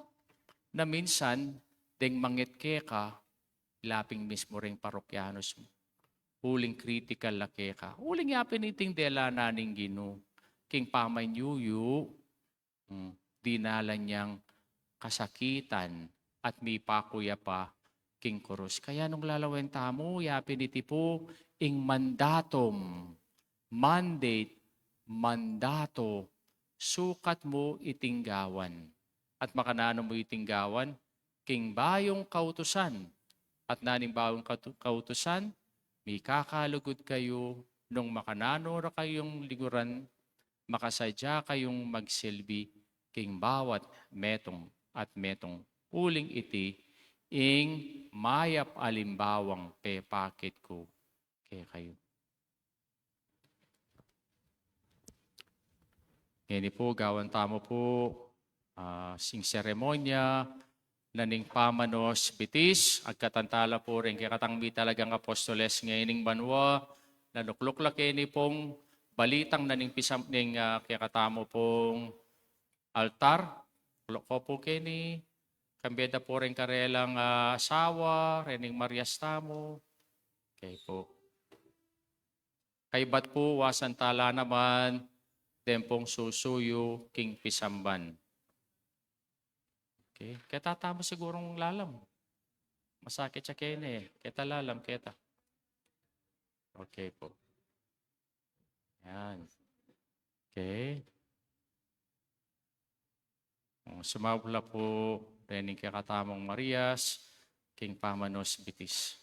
Na minsan, deng manget keka, ila pin mismu reng parokyanus mu. Uling kritikal la keka. Uling yapin iting dela na ning Ginu. King pamanyuyu, hmm, dinalan yang kasakitan at mipaku ya pa king krus. Kaya nung lalawen tamu, yapin iti pu ing mandatum, mandate, mandato, sukat mu iting gawan. At makananu mu iting gawan, king bayung kautusan. At naning bayung kautu-, kautusan, mikakalugud kayu nung makananu ra kayung liguran, makasadya kayung magsilbi king bawat metung at metung. Uling iti ing mayap a alimbawang pepakit ku kekayu. Ngeni pu, gawan tamu pu, ah, sing seremonya na ning pamanos bitis, agkatan tala pu reng kekatang mitalagang apostoles ngening banua, na lukluk la keni pung balitang na ning pisam-, ning, ah, kekatamu pung altar, lukluk ko pu keni, kambe da pu reng karelang, ah, asawa, rening marias tamu. Okay pu. Kaybat pu, wasan tala naman, deng pung susuyu king pisamban. Okay. Keta tamu sigurung lalam. Masakit ya keni e. Keta lalam, keta. Okay pu. Yan. Okay. O, sumaup la pu rening kekatamung marias king pamanos bitis.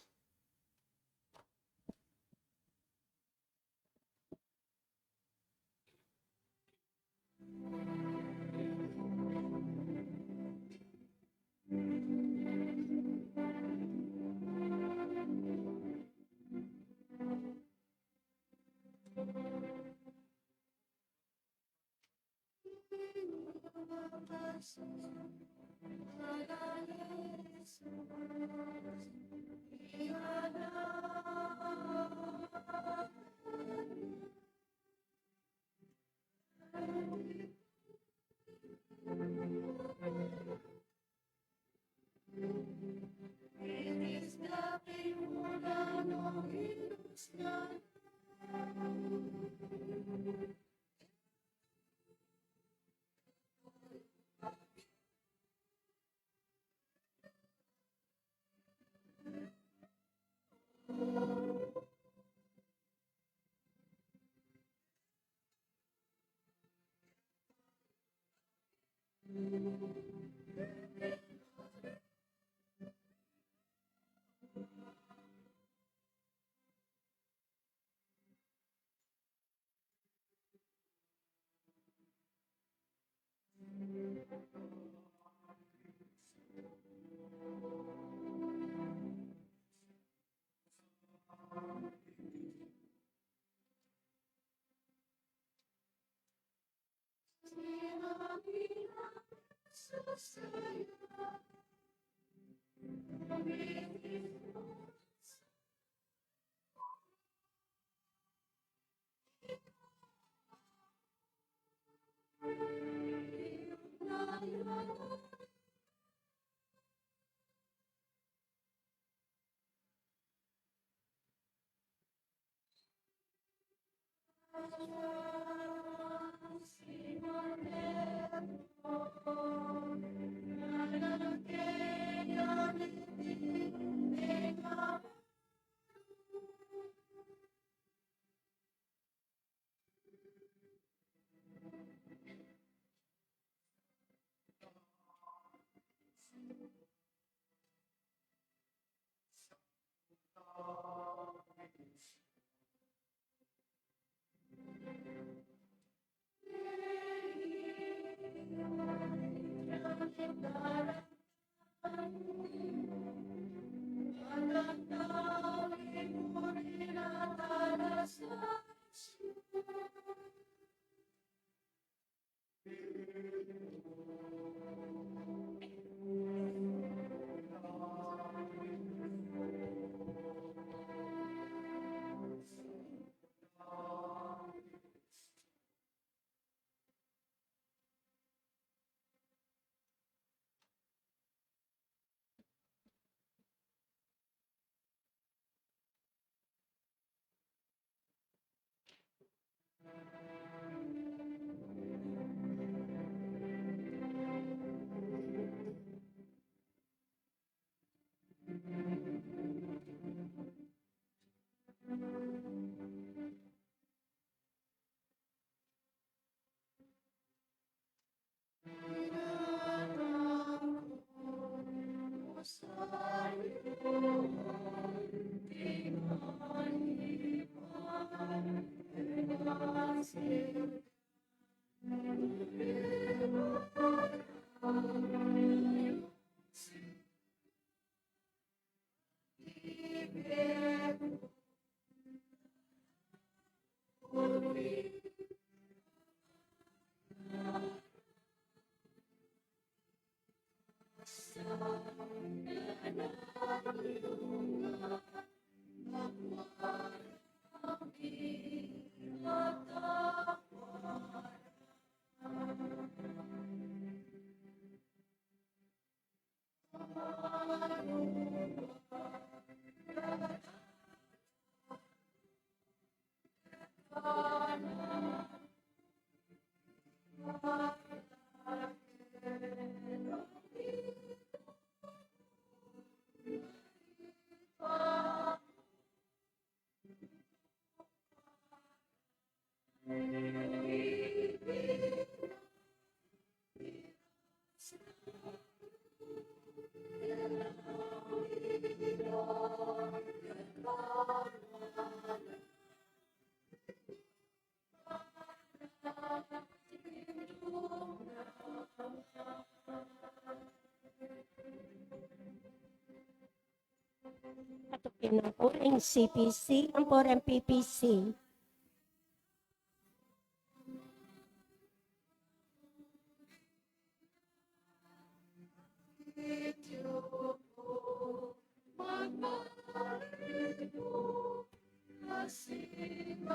Katukin na pu ing C P C, ampo ring P P C.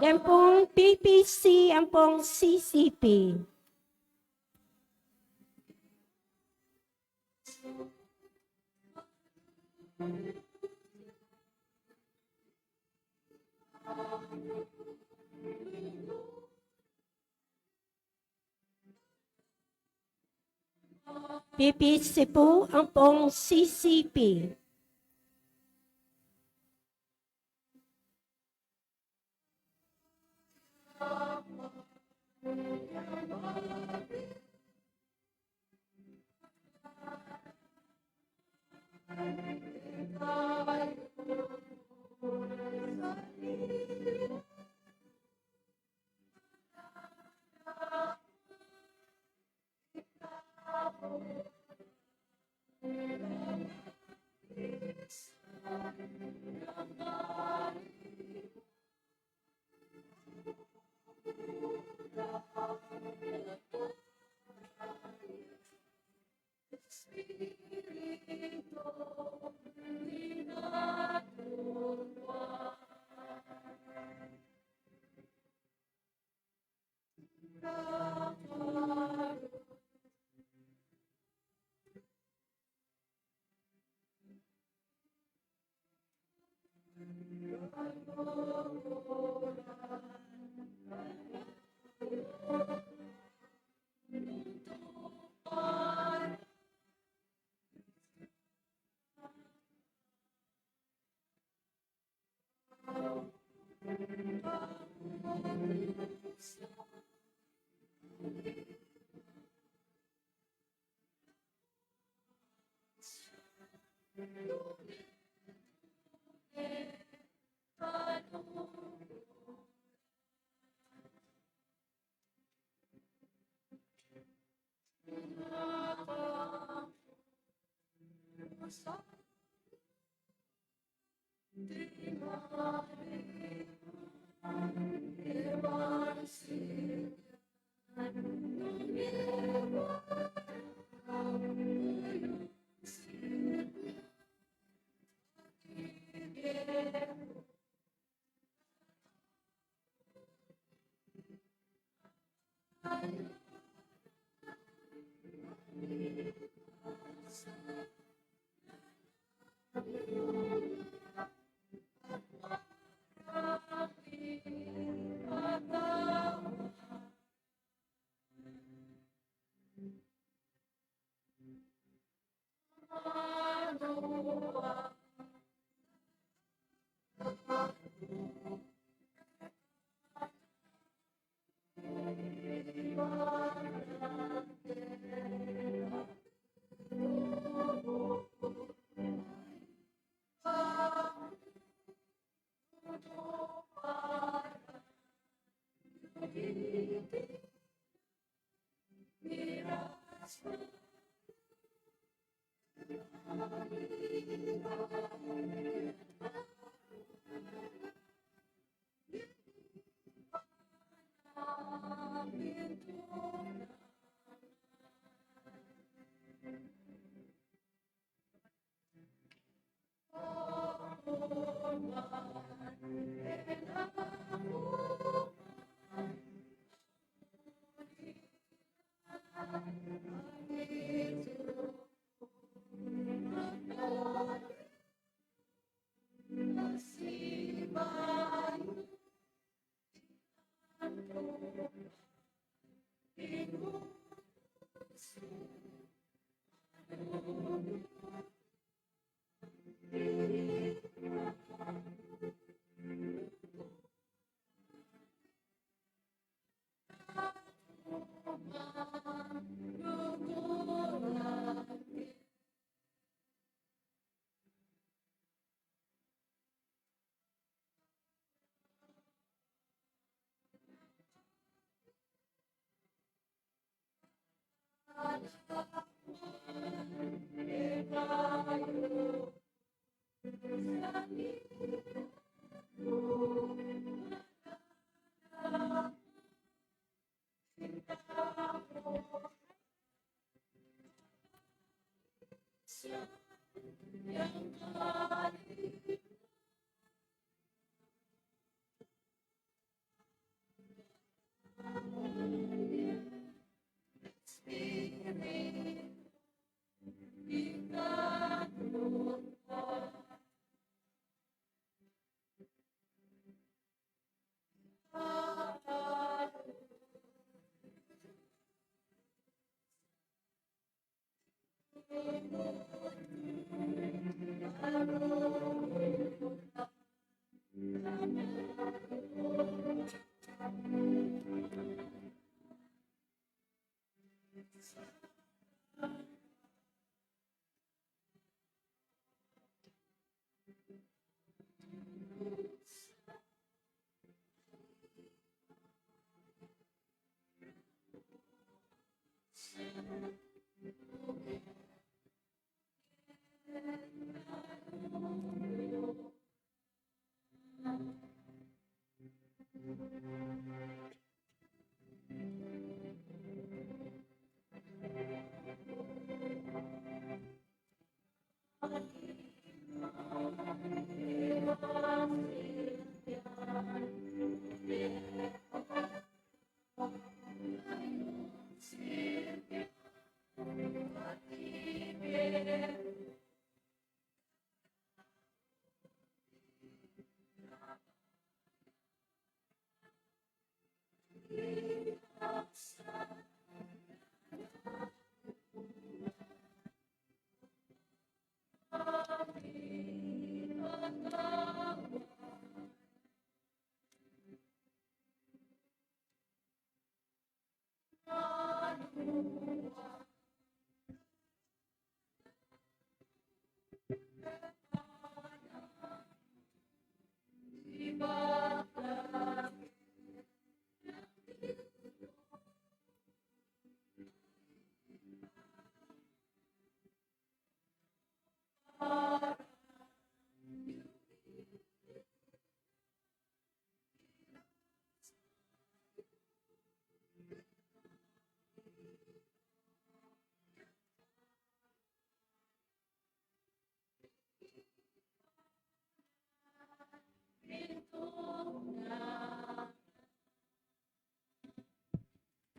Deng pung P P C ampong C C P. P P C pu ampong C C P. Espiritu ni Natura.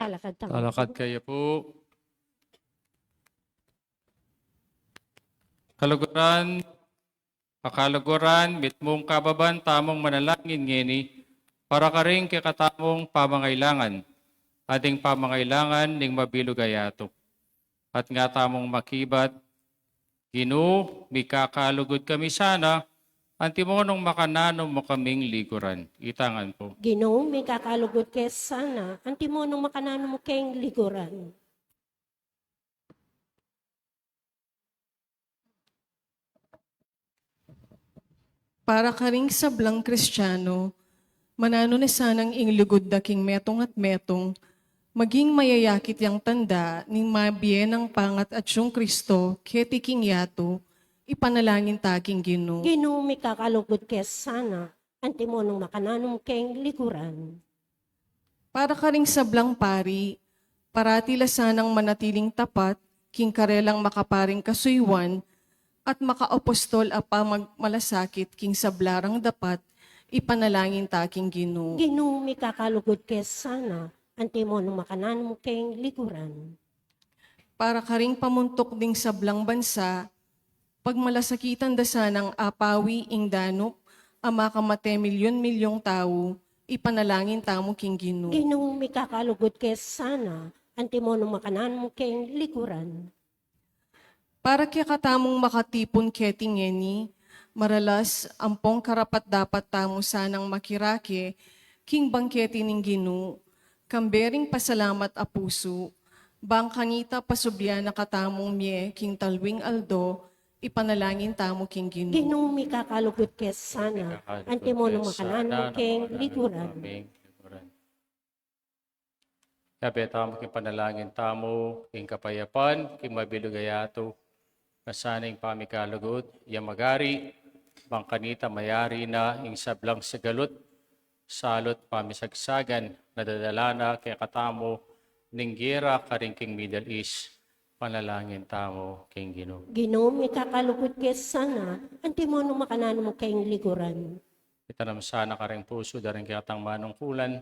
Talakad tamu. Talakad kayu pu. Kaluguran, a kaluguran, mitmung kababan tamung manalangin ngeni para karing kekatamung pamangailangan, anting pamangailangan ning mabilug a yatu. At nga tamung makibat, Ginu, mikakalugud kami sana, antimonung makananu mu kaming liguran. Itangan pu. Ginu, mikakalugud ke sana, antimonung makananu mu keng liguran. Para karing sablang Kristiano, mananu na sanang ing lugud da king metung at metung, maging mayayakit yang tanda ning mabie nang pangat atyung Kristo keti king yatu, ipanalangin ta king Ginu. Ginu, mikakalugud ke sana, antimonung makananu mu keng liguran. Para karing sablang pari, parati la sanang manatiling tapat king karelang makaparing kasuyuan at makaapostol a pamagmalasakit king sabla rang dapat, ipanalangin ta king Ginu. Ginu, mikakalugud ke sana, antimonung makananu mu keng liguran. Para karing pamuntuk ding sablang bansa, pagmalasakitan da sanang apawi ing danup a makamate milyun-milyung tau, ipanalangin tamu king Ginu. Ginu, mikakalugud ke sana, antimonung makananu mu keng liguran. Para kekatamung makatipun keti ngeni, maralas ampong karapat-dapat tamu sanang makirake king bangketi ning Ginu, kambe ring pasalamat a pusu, bang kanita pasublian na katamung mie king talwing aldo, ipanalangin tamu king Ginu. Ginu, mikakalugud ke sana, antimonung makananu mu keng liguran. Yabe tamu king panalangin tamu, king kapayapan, king mabilug a yatu, na sana ing pamikalugud ya magari, bang kanita mayari na ing sablang sagalut, salut, pamisagsagan, na dadala na kekatamu ning gera karing king Middle East, panalangin tamu king Ginu. Ginu, mikakalugud ke sana, antimonung makananu mu keng liguran. Itanam sana karing pusu da ring kekatang manungkulan,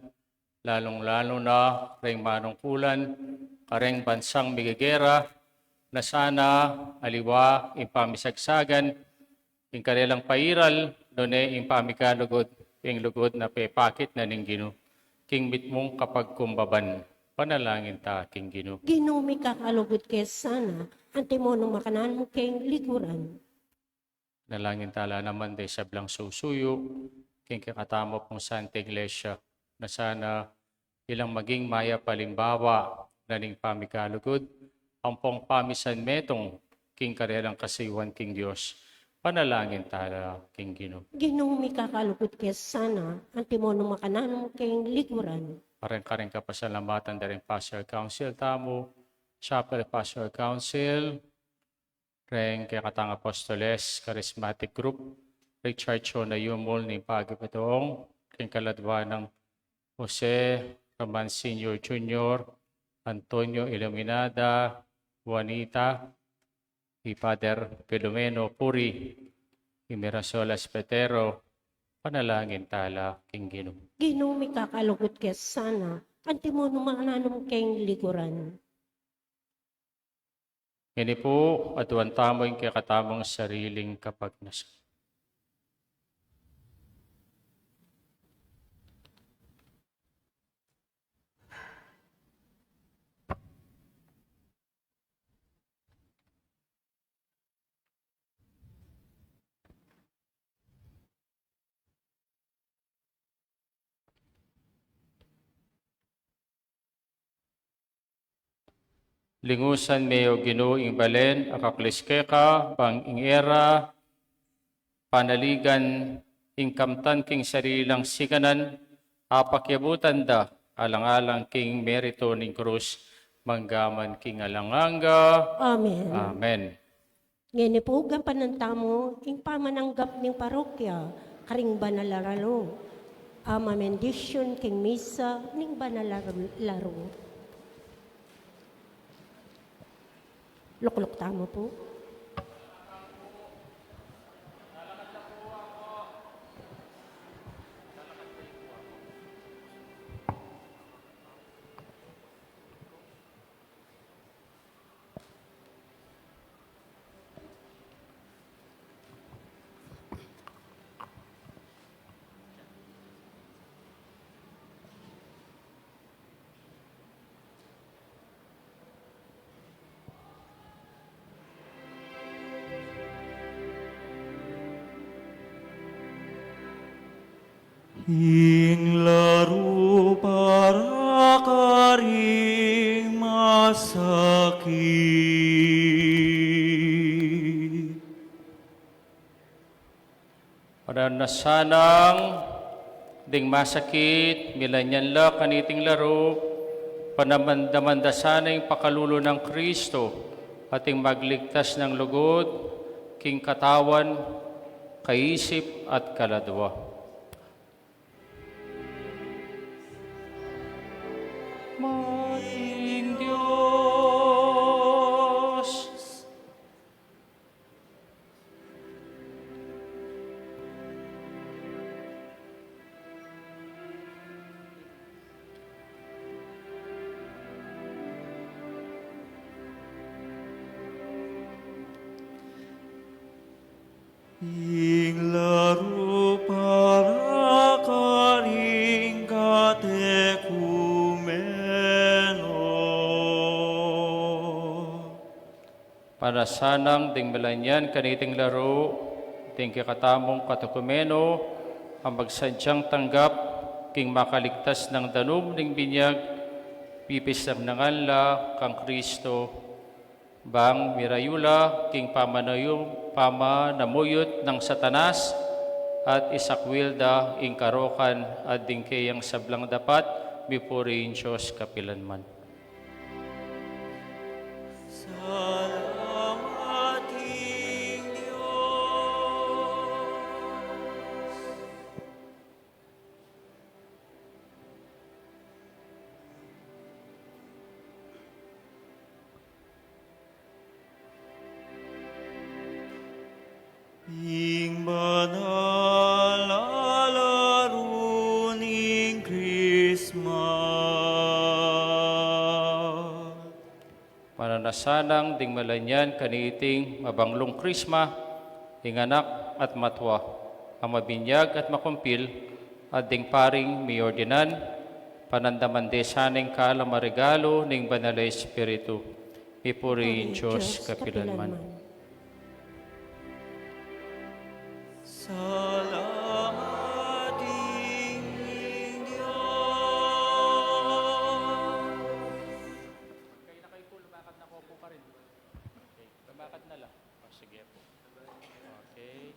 lalung-lalu na ring manungkulan karing bansang migegera, na sana aliwa ing pamisagsagan king karelang pairal, nune ing pamikalugud, ing lugud na pepakit na ning Ginu king mitmung kapagkumbaban, panalangin ta king Ginu. Ginu, mikakalugud ke sana, antimonung makananu mu keng liguran. Nalangin ta la naman ding sablang susuyu king kekatamu pung Santa Iglesia, na sana ilang maging mayap a alimbawa na ning pamikalugud ampong pamisanmetung king karelang kasuyuan king Dios, panalangin ta la king Ginu. Ginu, mikakalugud ke sana, antimonung makananu mu keng liguran. Karing-karing kapasalamatan da ring Pastoral Council tamu, Chapel Pastoral Council, ring kekatang Apostoles Charismatic Group, Richard Chona Yumul ning Pagipatong, ring kaladwa nang Jose Roman Senior Junior, Antonio Iluminada, Juanita, i Father Filomeno Puri, i Mirasol Espetero, panalangin ta la king Ginu. Ginu, mikakalugud ke sana, antimonung makananu mu keng liguran. Ngeni pu, aduan tamu ing kekatamung sariling kapagnasan. Lingusan me, o Ginu, ing balen a kaklis keka, bang ing e ra panaligan ing kamtan king sarili lang sikanan, apakiabutan da alang-alang king meritu ning krus, mangga man king alang angga. Amen. Amen. Ngeni pu, gampanan tamu ing pamananggap ning parokya karing banal a laro, a mamendisyun king misa ning banal a laro. Lukluk tamu pu. Ing laru para karing masakit. Para na sanang ding masakit, milanyan la kaniting laru, panamanda-manda sana ing pakalulu nang Kristo, ating magligtas nang lugud, king katawan, kaisip, at kaladwa. Mating Dios. Ing laru para karing katekumeno. Para sanang ding milanyan kaniting laru, ding kekatamung katekumeno, a magsadyang tanggap king makaligtas nang danum ning binyag, pipisang na ngan la kang Kristo, bang mirayu la king pamanayu-, pamanamuyut nang Satanas, at isakwil da ing karokan at ding keyang sablang dapat, mipuri ing Dios kapilanman. Salamat ing Dios. Ing banal a laru ning Krisma. Mananasanang ding malanyan kaniting mabanglung Krisma, ing anak at matwa, a mabinyag at makumpil, at ding paring miordinan, panandaman de sana ing kalam a regalu ning Banal a Espiritu. Mipuri ing Dios kapilanman. Salamat ing Dios. Kayo na kayo po, lumakad na po, po ka rin. Okay, lumakad na lang. O, sige po. Okay.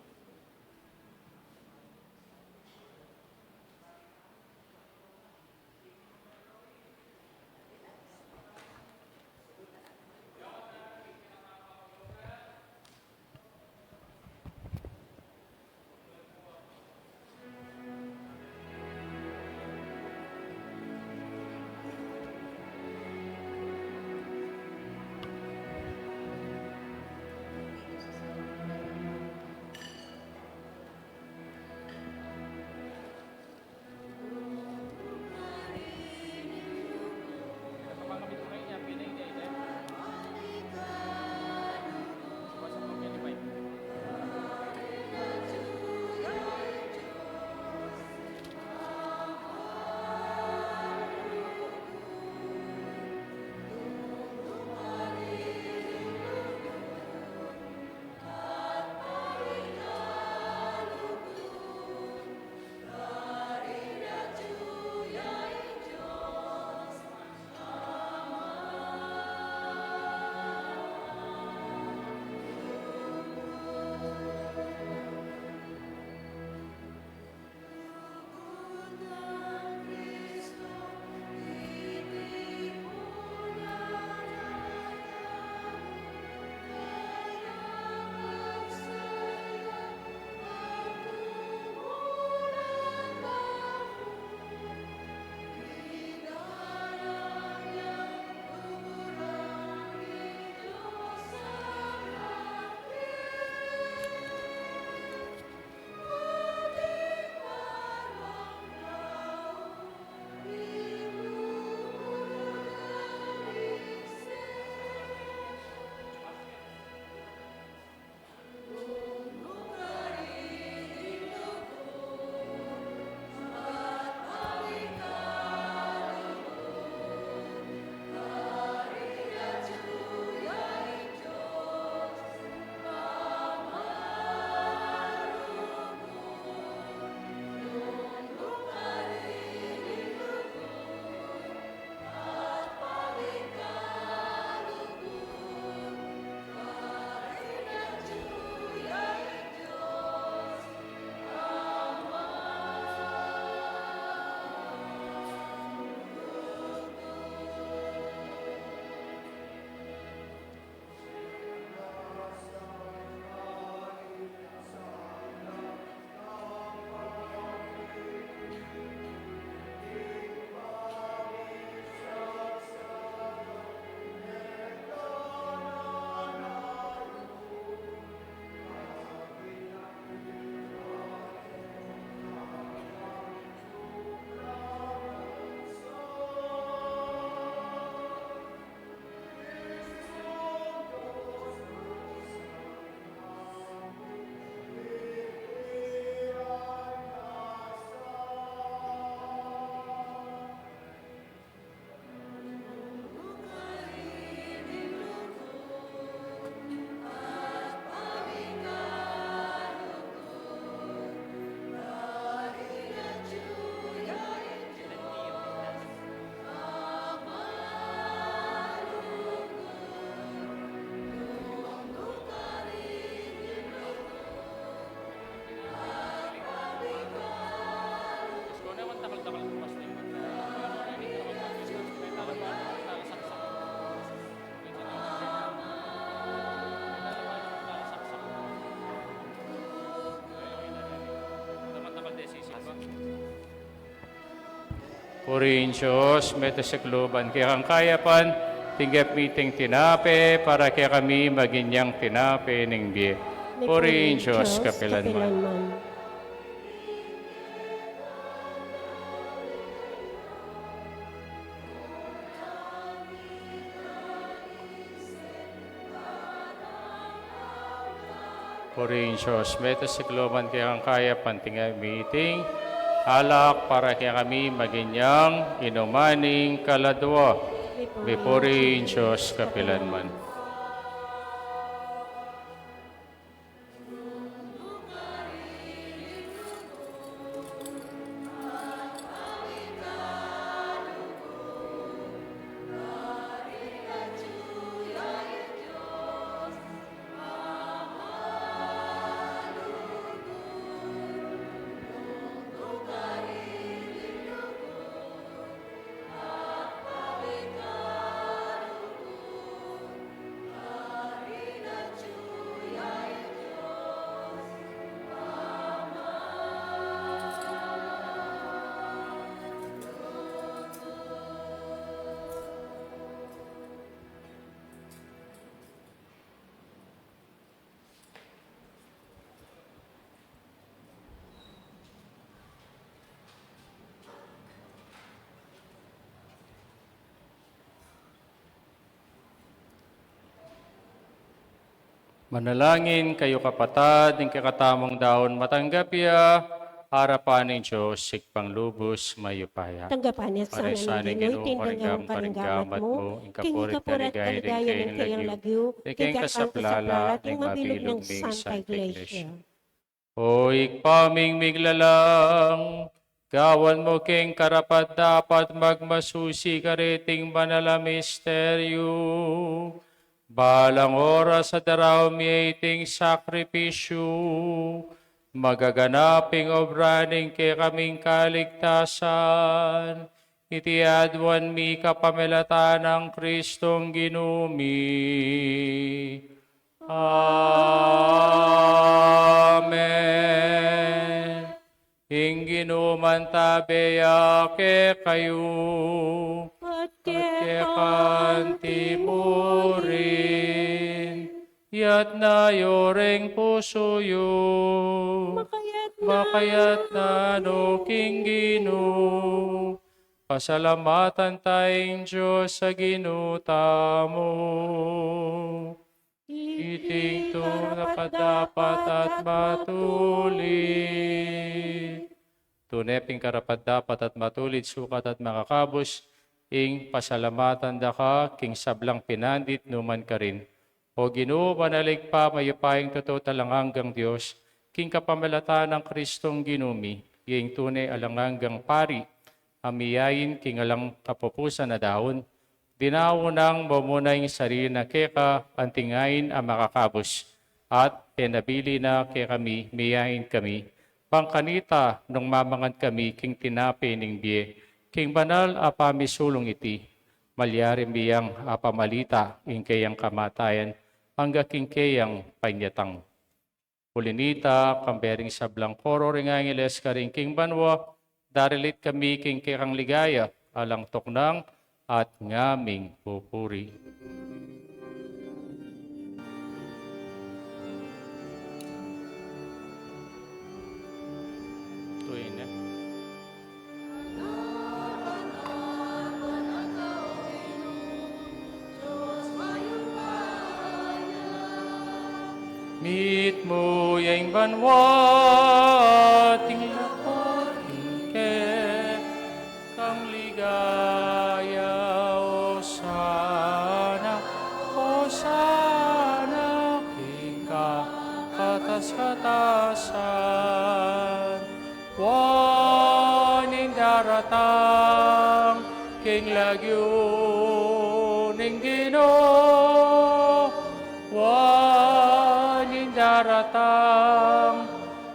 Puri ing Dios, mete sa kalub ning kekang kayapan, tinggap mi iting tinape, para kekami maging yang tinape ning bie. Puri ing Dios kapilanman. Puri ing Dios, mete sa kalub ning kekang kayapan, tinggap mi iting alak, para kekami maging yang inuman ning kaladua. Mipuri ing Dios kapilanman. Manalangin kayu, kapatad, ing kekatamung daun matanggap ya arapan ning Dios, Ibpang lubus mayupaya. Tanggapan na sana ning Ginu iting danggang karinggamat mu, king ikapuri at kaligayan ning kayang lagyu, king kekasaplalan at king mabilug nang Santa Iglesia. O Ibpa ming miglalang, gawan mu king karapat-dapat magmasusi kareting banal a misteryu. Balang oras a daraun mi iting sakripisyu, magaganap ing obra ning kekaming kaligtasan. Iti aduan mi kapamilatan nang Kristong Ginu mi. Amen. Ing Ginu mantabe ya kekayu. At keka anti murin. Iyatas yu ring pusu yu. Makayatas na. Makayatas na no king Ginu. Pasalamatan taya ing Dios a Ginu tamu. Iti ing karapat-dapat at matulid. Tune pin karapat-dapat at matulid, sukat at makakabus, ing pasalamatan da ka king sablang pinandit nu man karin. O Ginu, banal, Ibpa mayupayang tutu at alang anggang Dios, king kapamilatan nang Kristong Ginu mi, ing tune alang anggang pari, a miyain king alang kapupusan a daun, dinaun nang mumuna ing sarili na keka anti ngain a makakabus, at penabili na kekami, miyain kami, bang kanita nung mamangan kami king tinape ning bie, king banal a pamisulung iti, malyari mi yang apamalita ing keyang kamatayan, angga king keyang panyatang. Uli nita, kambe ring sablang koro ring angeles karin king banua, daralit kami king kekang ligaya, alang tuknang at ngaming pupuri. Tuwin, eh. Mitmu ya ing banua at ing lapud king kekang ligaya. Osana, Osana king kakatas-katasan. Wa ning daratang king lagyu ning Ginu. Wa ning daratang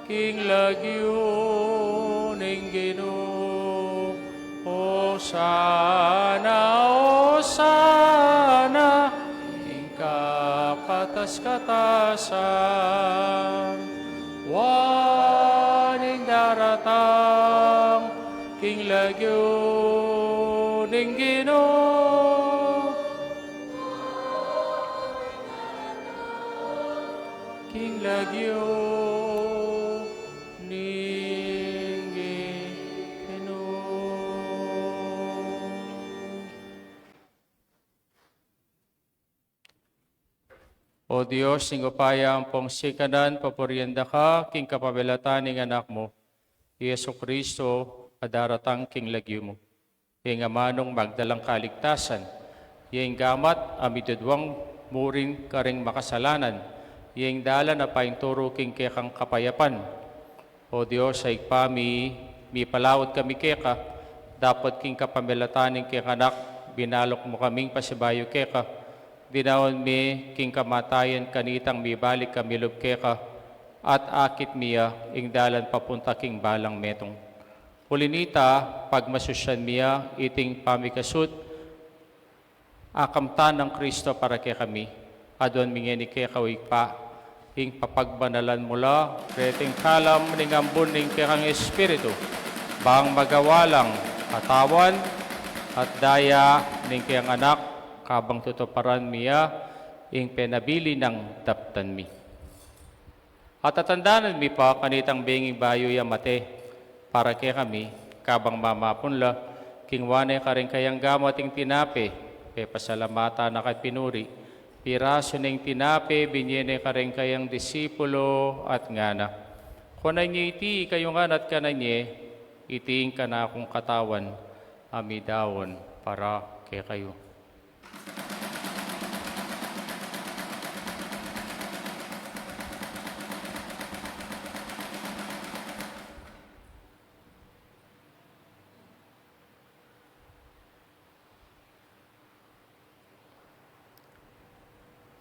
king lagyu ning Ginu. Osana, Osana king kakatas-katasan. Wa ning daratang king lagyu Ginu, king lagyu ning Ginu. O Dios, ing upaya ampong sikanan, papurian da ka king kapamilatan ning Anak mu, i Jesucristo, a daratang king lagyu mu. Ing amanung magdalang kaligtasan, ing gamat a midudwang murin karing makasalanan, ing dalan a painturu king kekang kapayapan. O Dios a Ibpa mi, mipalaud kami keka, dapot king kapamilatan ning kekang Anak, binaluk mu kaming pasibayu keka, dinaun mi king kamatayan kanitang mibalik kami lub keka, at akit mi ya ing dalan papunta king balang metung. Uli nita, pagmasusyan mi ya iting pamikasut a kamtan nang Kristo para kekami. Aduan mi ngeni keka, o Ibpa, ing papagbanalan mu la reting kalam ning ambun ning kekang Espiritu, bang magawa lang katawan at daya ning kekang Anak, kabang tutuparan mi ya ing penabilin nang daptan mi. At tatandanan mi pa kanitang benging bayu ya mate para kekami, kabang mamapun la, kingwa ne karing kayang gamat ing tinape, pepasalamatan na ka at pinuri, pirasu ne ing tinape, binye ne karing kayang disipulo at ngana: Kuanan ye iti ikayu ngan at kanan ye, iti ing kanakung katawan a midaun para kekayu.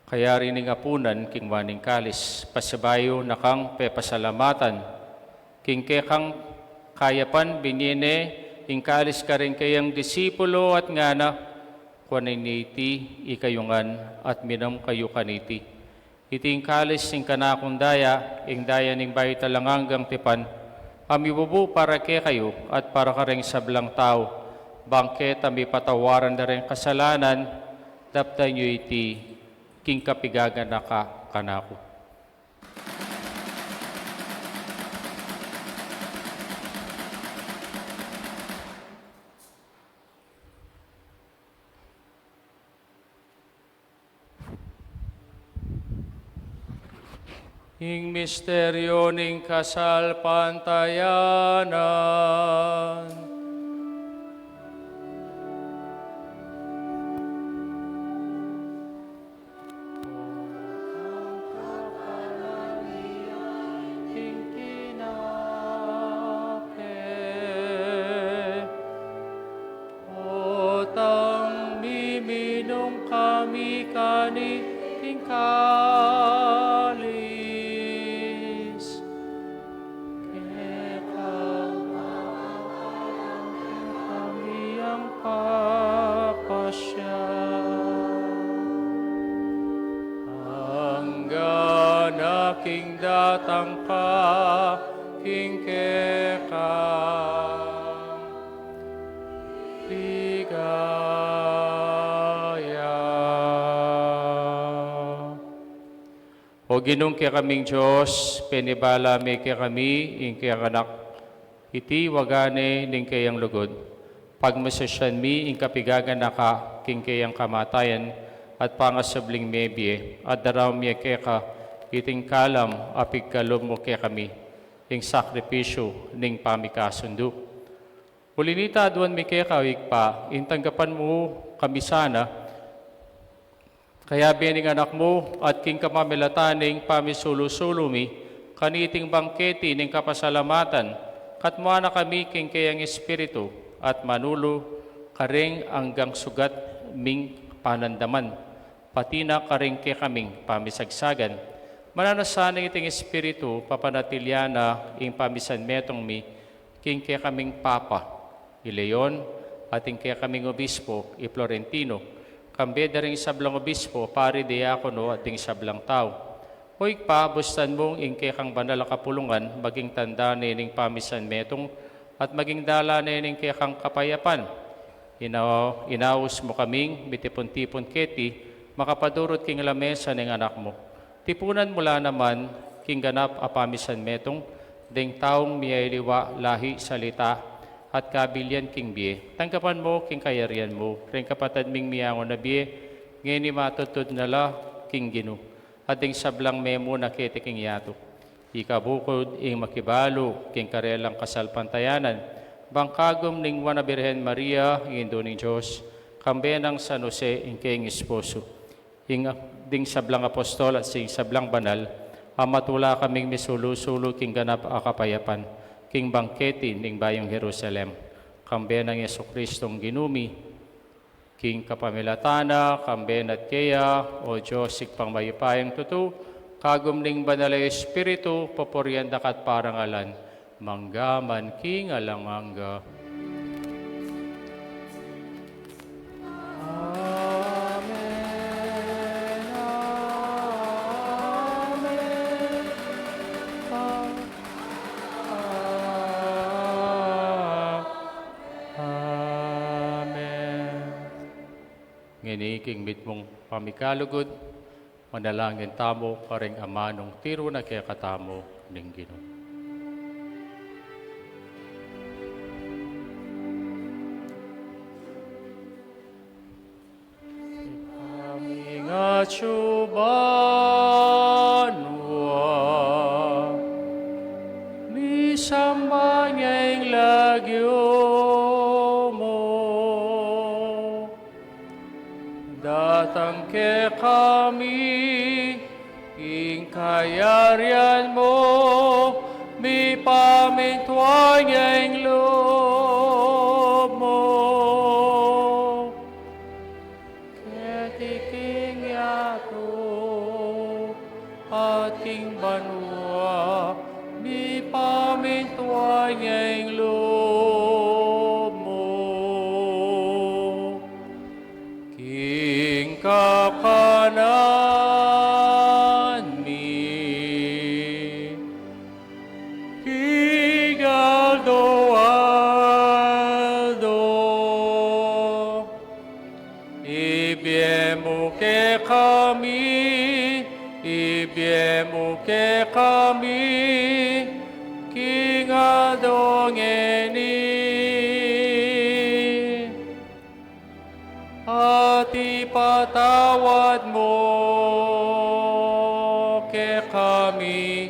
Kayari ning apunan, kingwa ne ing kalis, pasibayu na kang pepasalamatan, king kekang kayapan binye ne ing kalis karing kayang disipulo at ngana: Kuanan ye iti ikayu ngan at minum kayu kaniti. Iti ing kalis ning kanakung daya, ing daya ning bayu at alang anggang tipan, a mibubu para kekayu at para karing sablang tau, bang keta mipatawaran da ring kasalanan. Daptan yu iti king kapigaganaka kanaku. Ing misteryu ning kasalpantayanan. Potang miminum kami kaniting kalis, kekang kami yang papasya, anggang aking datang ka king kekang ligaya. O Ginung kekaming Dios, penibala me kekami ing kekang Anak, iti waga ne ning keyang lugud. Pagmasusyan mi ing kapigaganaka king keyang kamatayan at pangasubling mebie, at daraun mi keka iting kalam a pigkalub mu kekami, ing sakripisyu ning pamikasundu. Uli nita, aduan mi keka, o Ibpa, ing tanggapan mu kami sana, kayabe ning Anak mu, at king kapamilatan ning pamisulu-sulu mi kaniting bangketi ning kapasalamatan, katmuan na kami king keyang Espiritu, at manulu karing anggang sugat ming panandaman, pati na karing kekaming pamisagsagan. Mananu sana iting Espiritu, papanatilian na ing pamisanmetung mi king kekaming Papa, i Leon, at ing kekaming Obispo, i Florentino, kambe da ring sablang obispo, pari, diakono, at ding sablang tau. O Ibpa, bustan mung ing kekang banal a kapulungan maging tanda ne ning pamisanmetung at maging dalan ne ning kekang kapayapan. Ina-, inaus mu kaming mitipun-tipun keti, makapadurut king lamesa ning Anak mu. Tipunan mu la naman king ganap a pamisan metung, deng taung miyaliwa lahi, salita, at kabilian king bie. Tanggapan mu king kayarian mu ring kapatad ming miyangun a bie, ngeni matudtud na la king Ginu, at ding sablang memu na keti king yatu. Ika bukud ing makibalu king karelang kasalpantayanan, bang kagum ning Nuan a Birhen Maria, ing Indu ning Dios, kambe nang San Jose, ing kayang esposo, ing ding sablang apostol at sing sablang banal, a matula kaming misulu-sulu king ganap a kapayapan, king bangketi ning bayung Jerusalem, kambe nang Jesucristong Ginu mi, king kapamilatan na, kambe na at keya, o Dios, Ibpang mayupayang tutu, kagum ning Banal a Espiritu, papurian da ka at parangalan, mangga man king alang angga. Amen. Amen. Amen. Ngeni king mitmung pamikalugud, manalangin tamu karing amanung tiru na kekatamu ning Ginu. Ika ming atsu banua, misamban ya ing lagyu mu. Datang kekami ing kayarian mu, mipamintuan ya ing lub mu keti king yatu at king banua, mipamintuan ya ing lub mu king kakanan mi king aldo-aldo. Ibie mu kekami, ibie mu kekami king aldo ngeni. At ipatawad mu kekami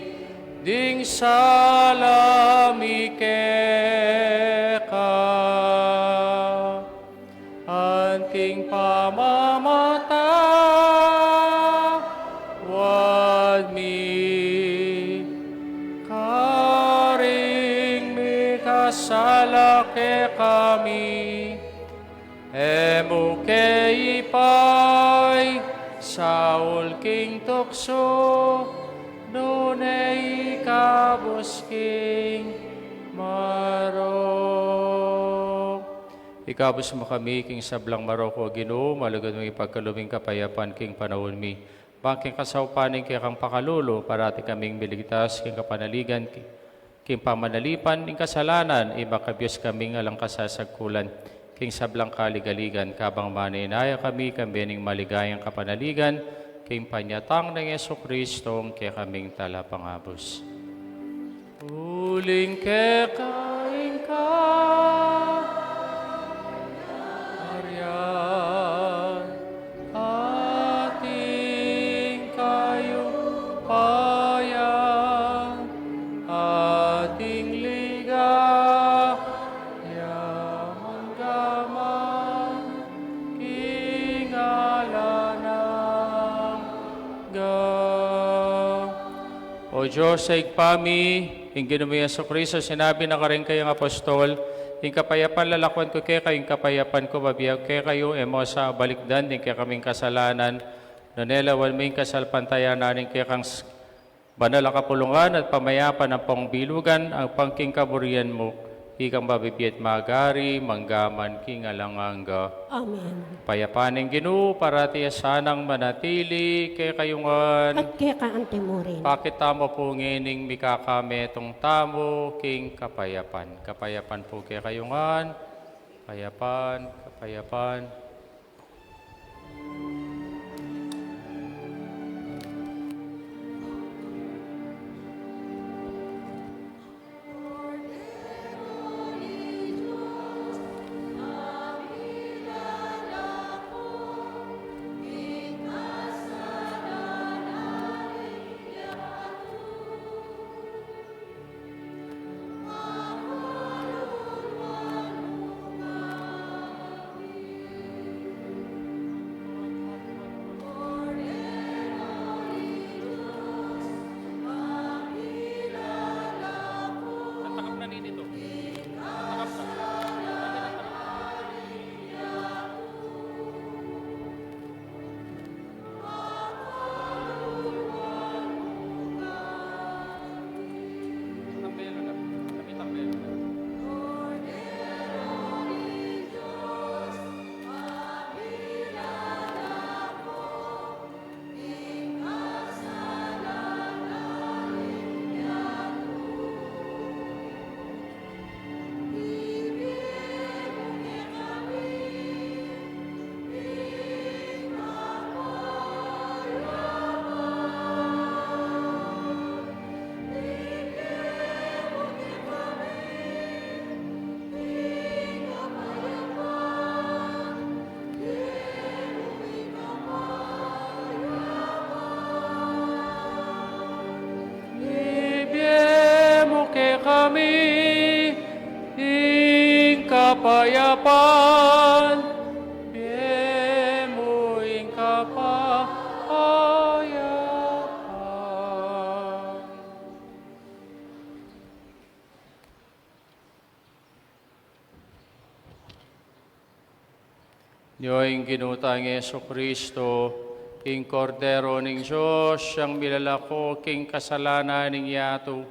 ding sala mi keka, anting pamamatawad mi karing mikasala kekami. E mu ke ipaisaul king tuksu, nune ikabus king marok. Ikabus mu kami king sablang marok, O Ginu, malugud mung ipagkalub ing kapayapan king panaun mi. Bang king kasaupan ning kekang pakalulu, parati kaming miligtas king kapanaligan, king pamanalipan ning kasalanan, imakabus kaming alang kasasagkulan king sablang kaligaligan, kabang manenaya kami kambe ning maligayang kapanaligan king panyatang nang Jesucristo, ing kekaming Talapangabus. Uling keka ing kayarian, at ing kayupayan, at ing ligaya, mangga man king alang angga. O Dios a Ibpa mi, ing Ginu ming Jesucristo, sinabi na karing kayang apostol, ing kapayapan lalakwan ku kekayu, ing kapayapan ku bibie ku kekayu, e mu sa balikdan ding kekaming kasalanan, nune lawan mu ing kasalpantayanan ning kekang s-, banal a kapulungan at pamayapan ampong bilugan, agpang king kaburian mu, ikang mabibie at magari, mangga man king alang angga. Amen. Kapayapan ning Ginu, parati ya sanang manatili kekayu ngan. At keka anti mu rin. Pakit tamu pu ngening mikakametung tamu king kapayapan. Kapayapan pu kekayu ngan. Kapayapan, kapayapan. Ibie mu kekami ing kapayapan, ibie mu ing kapayapan. Nyo ing Ginu tang Jesucristo, ing Kordero ning Dios, yang milalako king kasalanan ning yatu.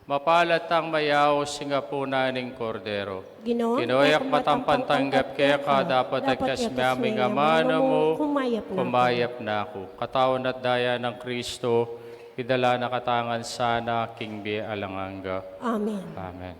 Mapalad tang mayaus king apunan ning Kordero. Ginu, Ginu, e ku matampang tanggap keka, dapot agkas mu ing amanu mu, kumayap na ku. Kumayap na ku. Katawan at daya nang Kristo, idala na katamu ngan sana king bie alang angga. Amen. Amen.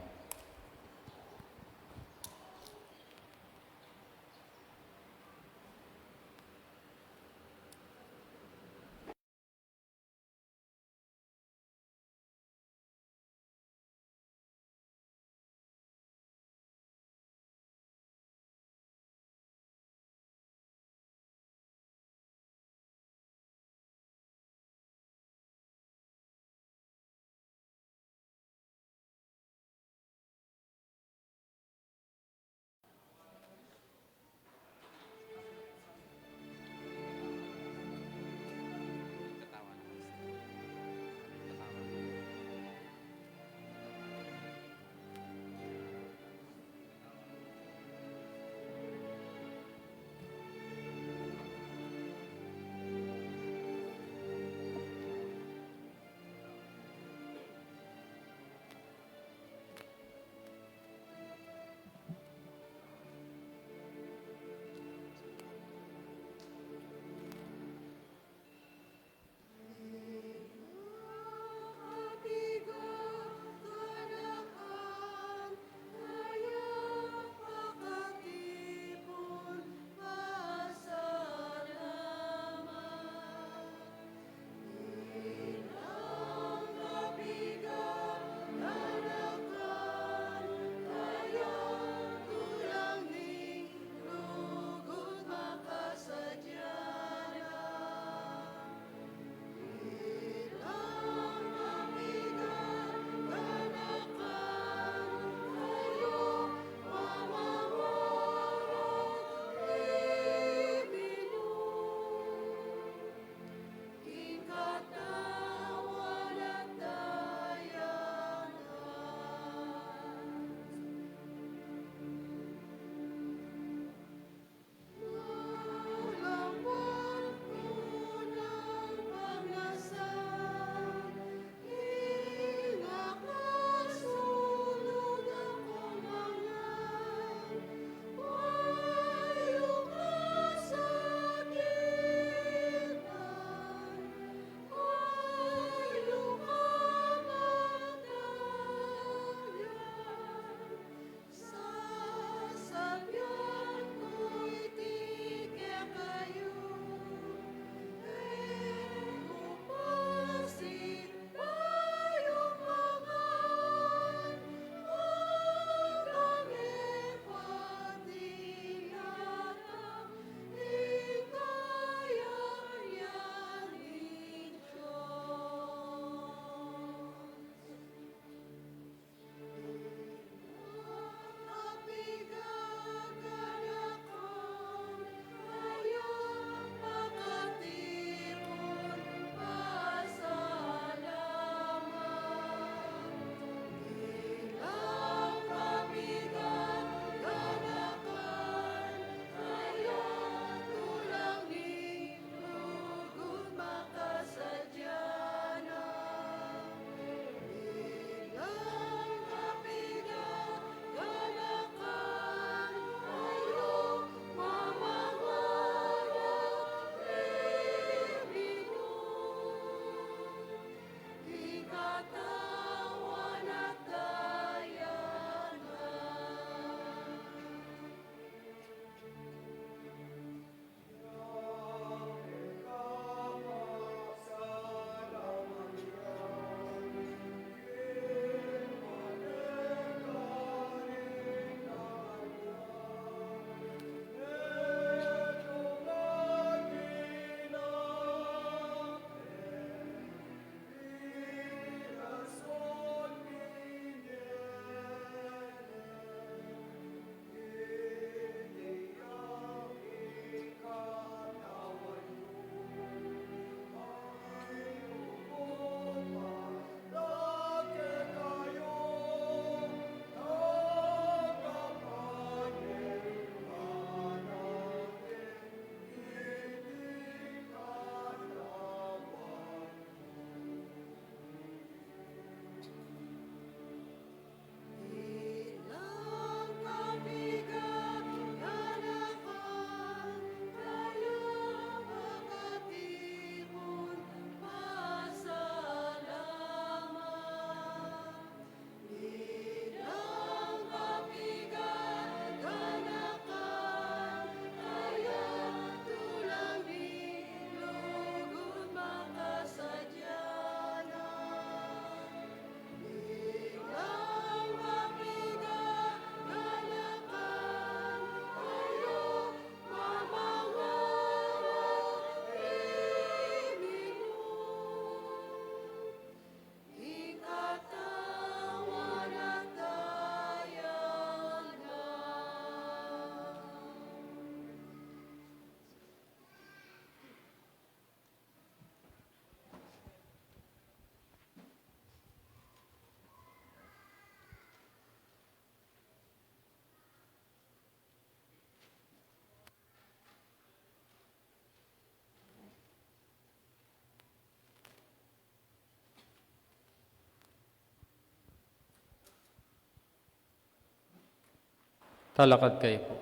Talakad kayu pu.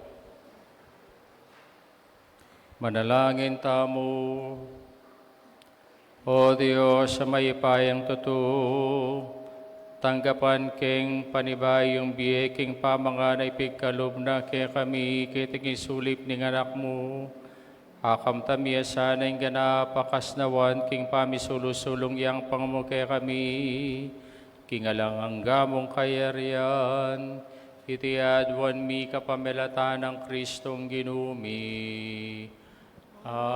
Manalangin tamu. O Dios a mayupayang tutu, tanggapan keng panibayung bie king pamangan a ipigkalub na kekami keting sulip ning Anak mu. Akamtan mi ya sana ing ganap a kasnawan king pamisulu-sulung yang pangamu kekami, king alang angga mung kayarian. Iti aduan mi kapamilatan nang Kristong Ginu mi. Amen.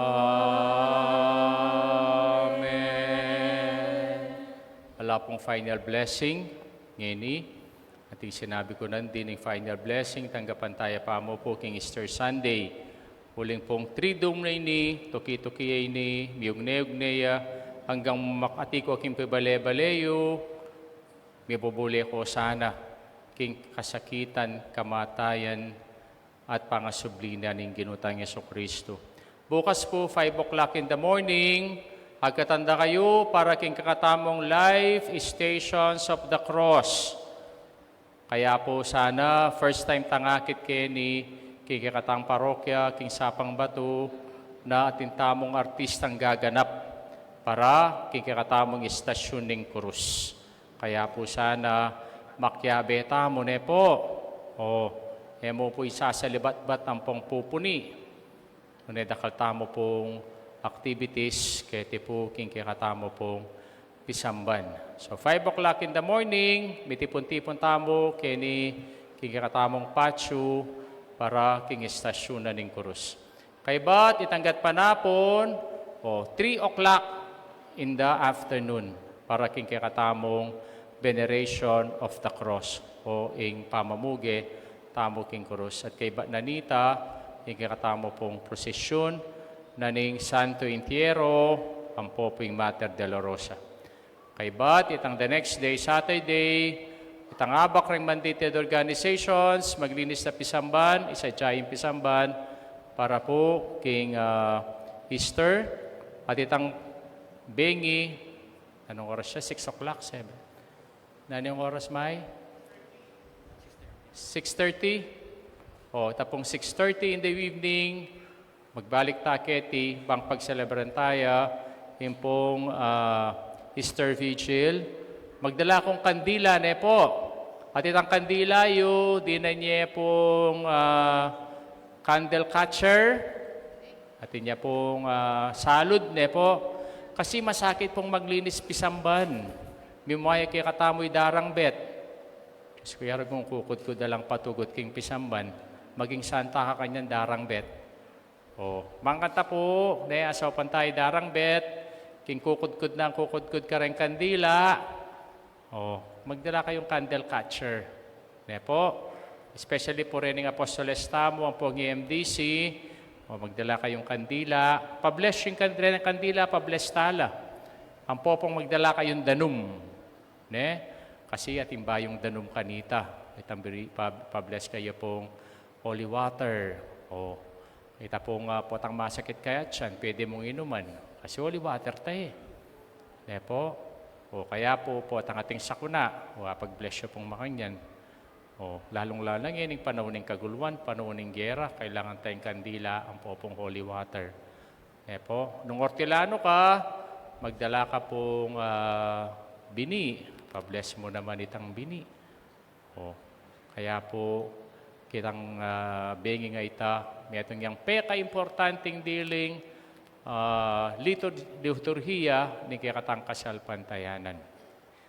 Ala pung final blessing ngeni. Ating sinabi ku nandin ing final blessing, tanggapan taya pa mu pu king Easter Sunday. Uling pung Triduum na ini, tuki-tuki ya ini, miugne-ugne ya, anggang makati ku king pibale-bale yu, mibubule ku sana king kasakitan, kamatayan, at pangasubli na ning Ginu tang Jesucristo. Bukas pu, five o'clock in the morning, agkatan da kayu para king kekatamung Life Stations of the Cross. Kaya pu sana, first time tang akit keni, king kekatang parokya, king Sapang Batu, na atin tamung artistang gaganap para king kekatamung istasyun ning kurus. Kaya pu sana, makiabe tamu ne pu. O, e mu pu isasalibatbat ampong pupuni. Nune dakal tamu pung activities, keti pu king kekatamu pung pisamban. So, five o'clock in the morning, mitipun-tipun tamu keni king kekatamung patyu para king istasyun na ning kurus. Kaybat itang gatpanapun, o, three o'clock in the afternoon, para king kekatamung veneration of the cross, o ing pamamuge tamu king kurus. At kaybat na nita, ing kekatamu pung prosesyun na ning Santo Entierro, ampo pu ing Mater Dolorosa. Kaybat itang the next day, Saturday, itang abak reng mandated organizations, maglinis na pisamban, isadya ing pisamban para pu king, ah, Easter. At itang bengi, anong oras siya? Six o'clock, seven. Nanung oras, May? Six thirty? O, tapung six thirty in the evening, magbalik ta keti, bang pagselebran taya ing pung, ah, Easter Vigil. Magdala kung kandila, ne pu. At itang kandila yu, dinan ye pung, ah, candle catcher. Atin ya pung, ah, salud, ne pu. Kasi masakit pung maglinis pisamban. Mimaya kekatamu ing darang bet. Kasi kuyarag kung kukudkud da lang patugut king pisamban, maging santa ka kanyan darang bet. O, mangkanta pu, ne, asaupan taya ing darang bet, king kukudkud nang kukudkud kareng kandila. O, magdala kayung candle catcher. Ne pu? Especially pu rening apostoles tamu, ampong E M D C. O, magdala kayung kandila. Pa-bless ing kan-, rening kandila, pa-bless tala. Ampo pung magdala kayung danum. Ne? Kasi atin bayung danum kanita. Itang biri-, pa-, pa-bless kayu pung holy water. O, ita pung, ah, potang masakit kaya tiyan, pwede mung inuman. Kasi holy water ta e. Ne pu? O, kaya pu, potang ating sakuna, o, pag-bless yu pung makanyan. O, lalung-lalu na ngening panaun ning kaguluan, panaun ning gera, kailangan tayang kandila, ampo pung holy water. Ne pu? Nung Hortelano ka, magdala ka pung, ah, bini. Pa-bless mu naman itang bini. O, kaya pu, kitang, ah, bengi a ita, metung yang pekaimportanteng diling, ah, litur-, liturhiya ning kekatang kasalpantayanan.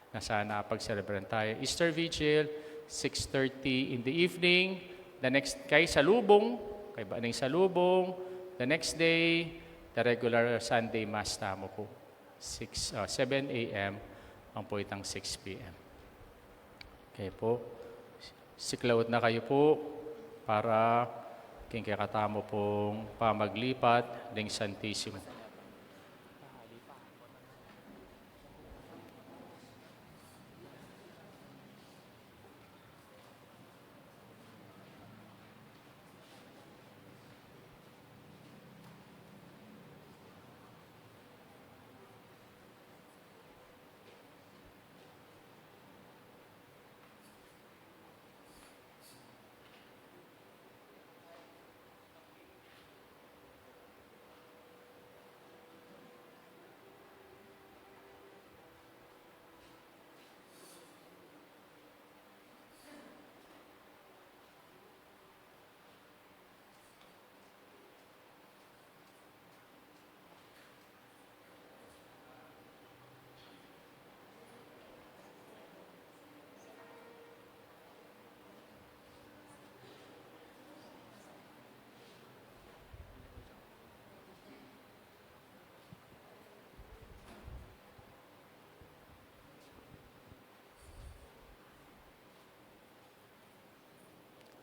Na sana pagselebran taya Easter Vigil, six thirty in the evening. The next, kay salubung, kaybat ning salubung, the next day, the regular Sunday Mass tamu pu. Six, ah, seven A M ampo itang six P M. Okay pu. Siklaud na kayu pu para king kekatamu pung pamaglipat ding Santisimo.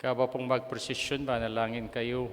Kaba pung magprosesyon, manalangin kayu.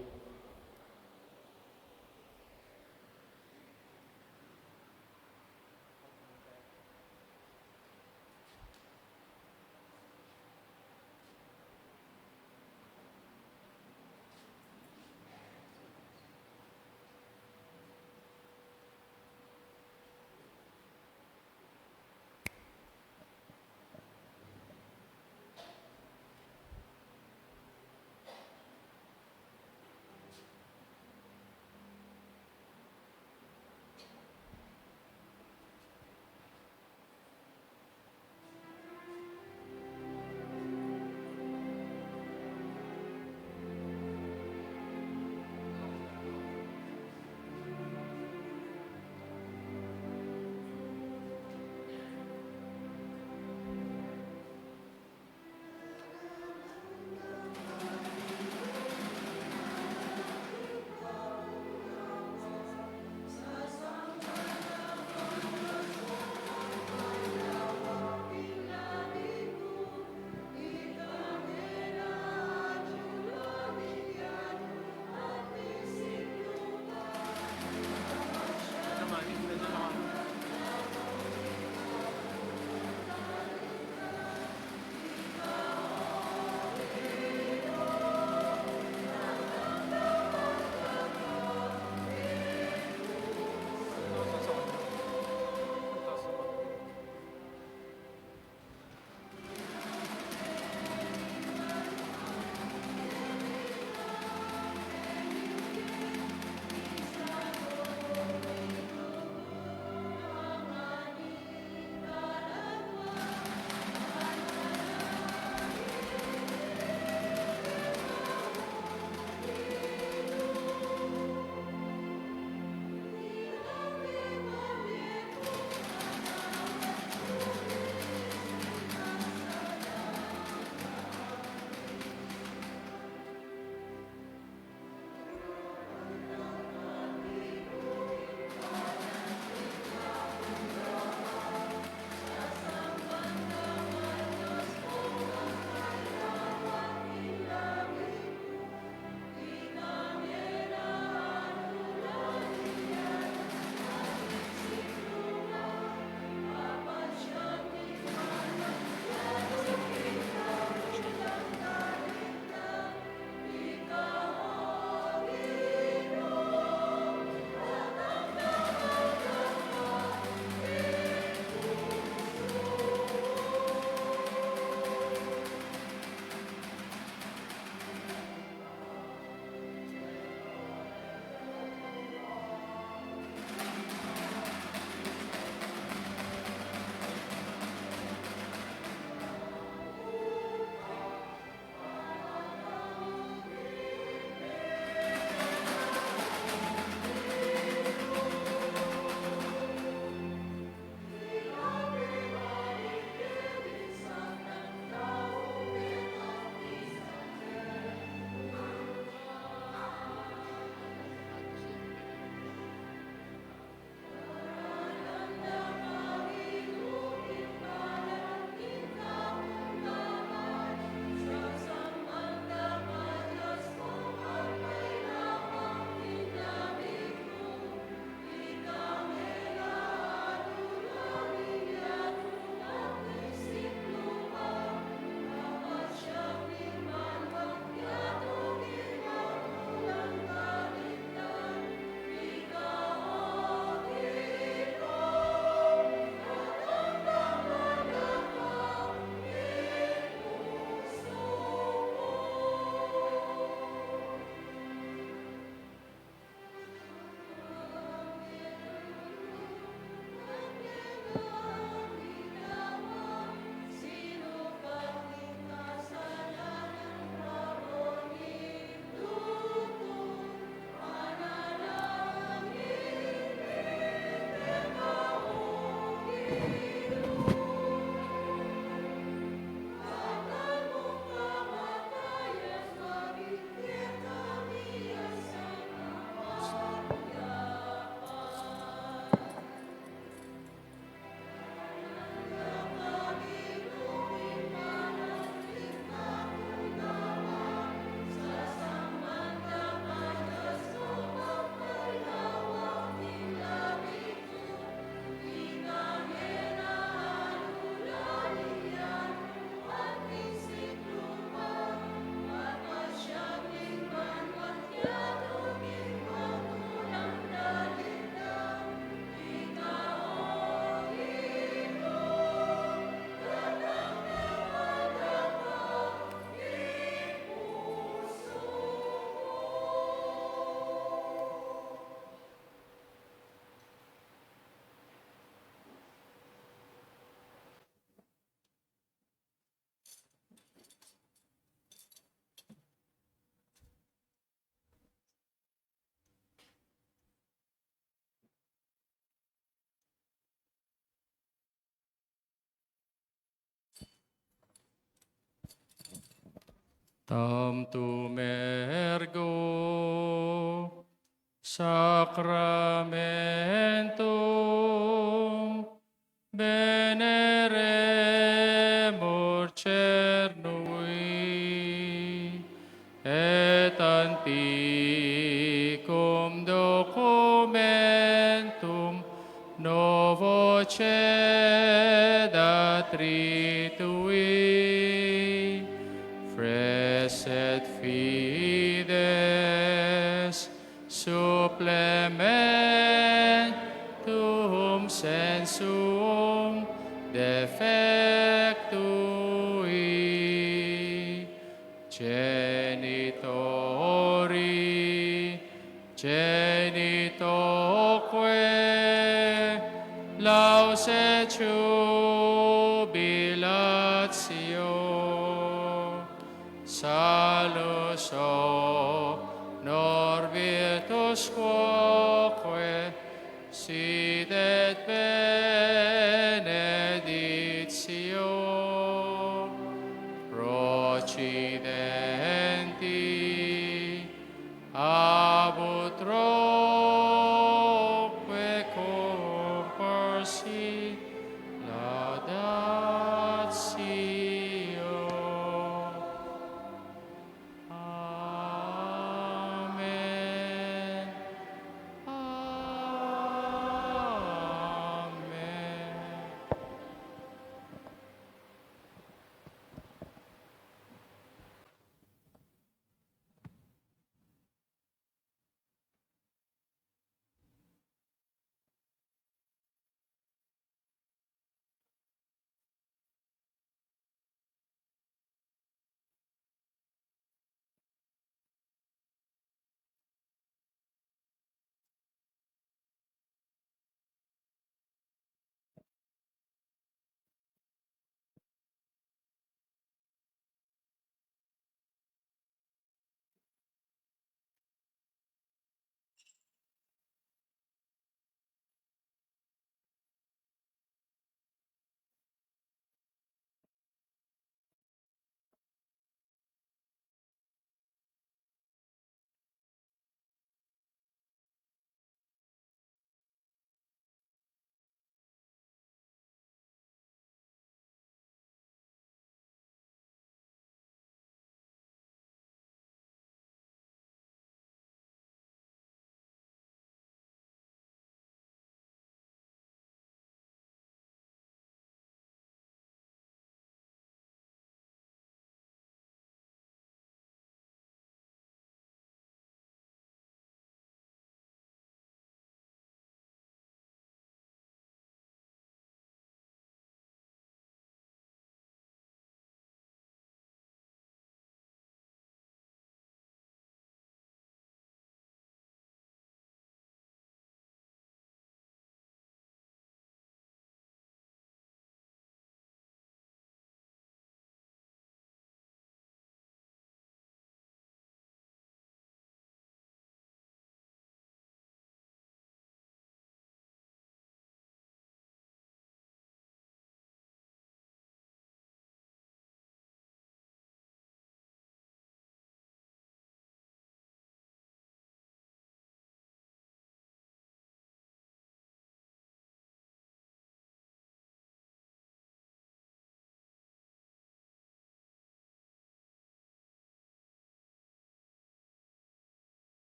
Tantum ergo sacramentum veneremur cernui, et antiquum documentum novo cedat ritui, fres et fides supplementum sensuum defectui. Genitori, genitoque, laus et jubilatio, salus honor virtus quoque, sit et benedictio, procide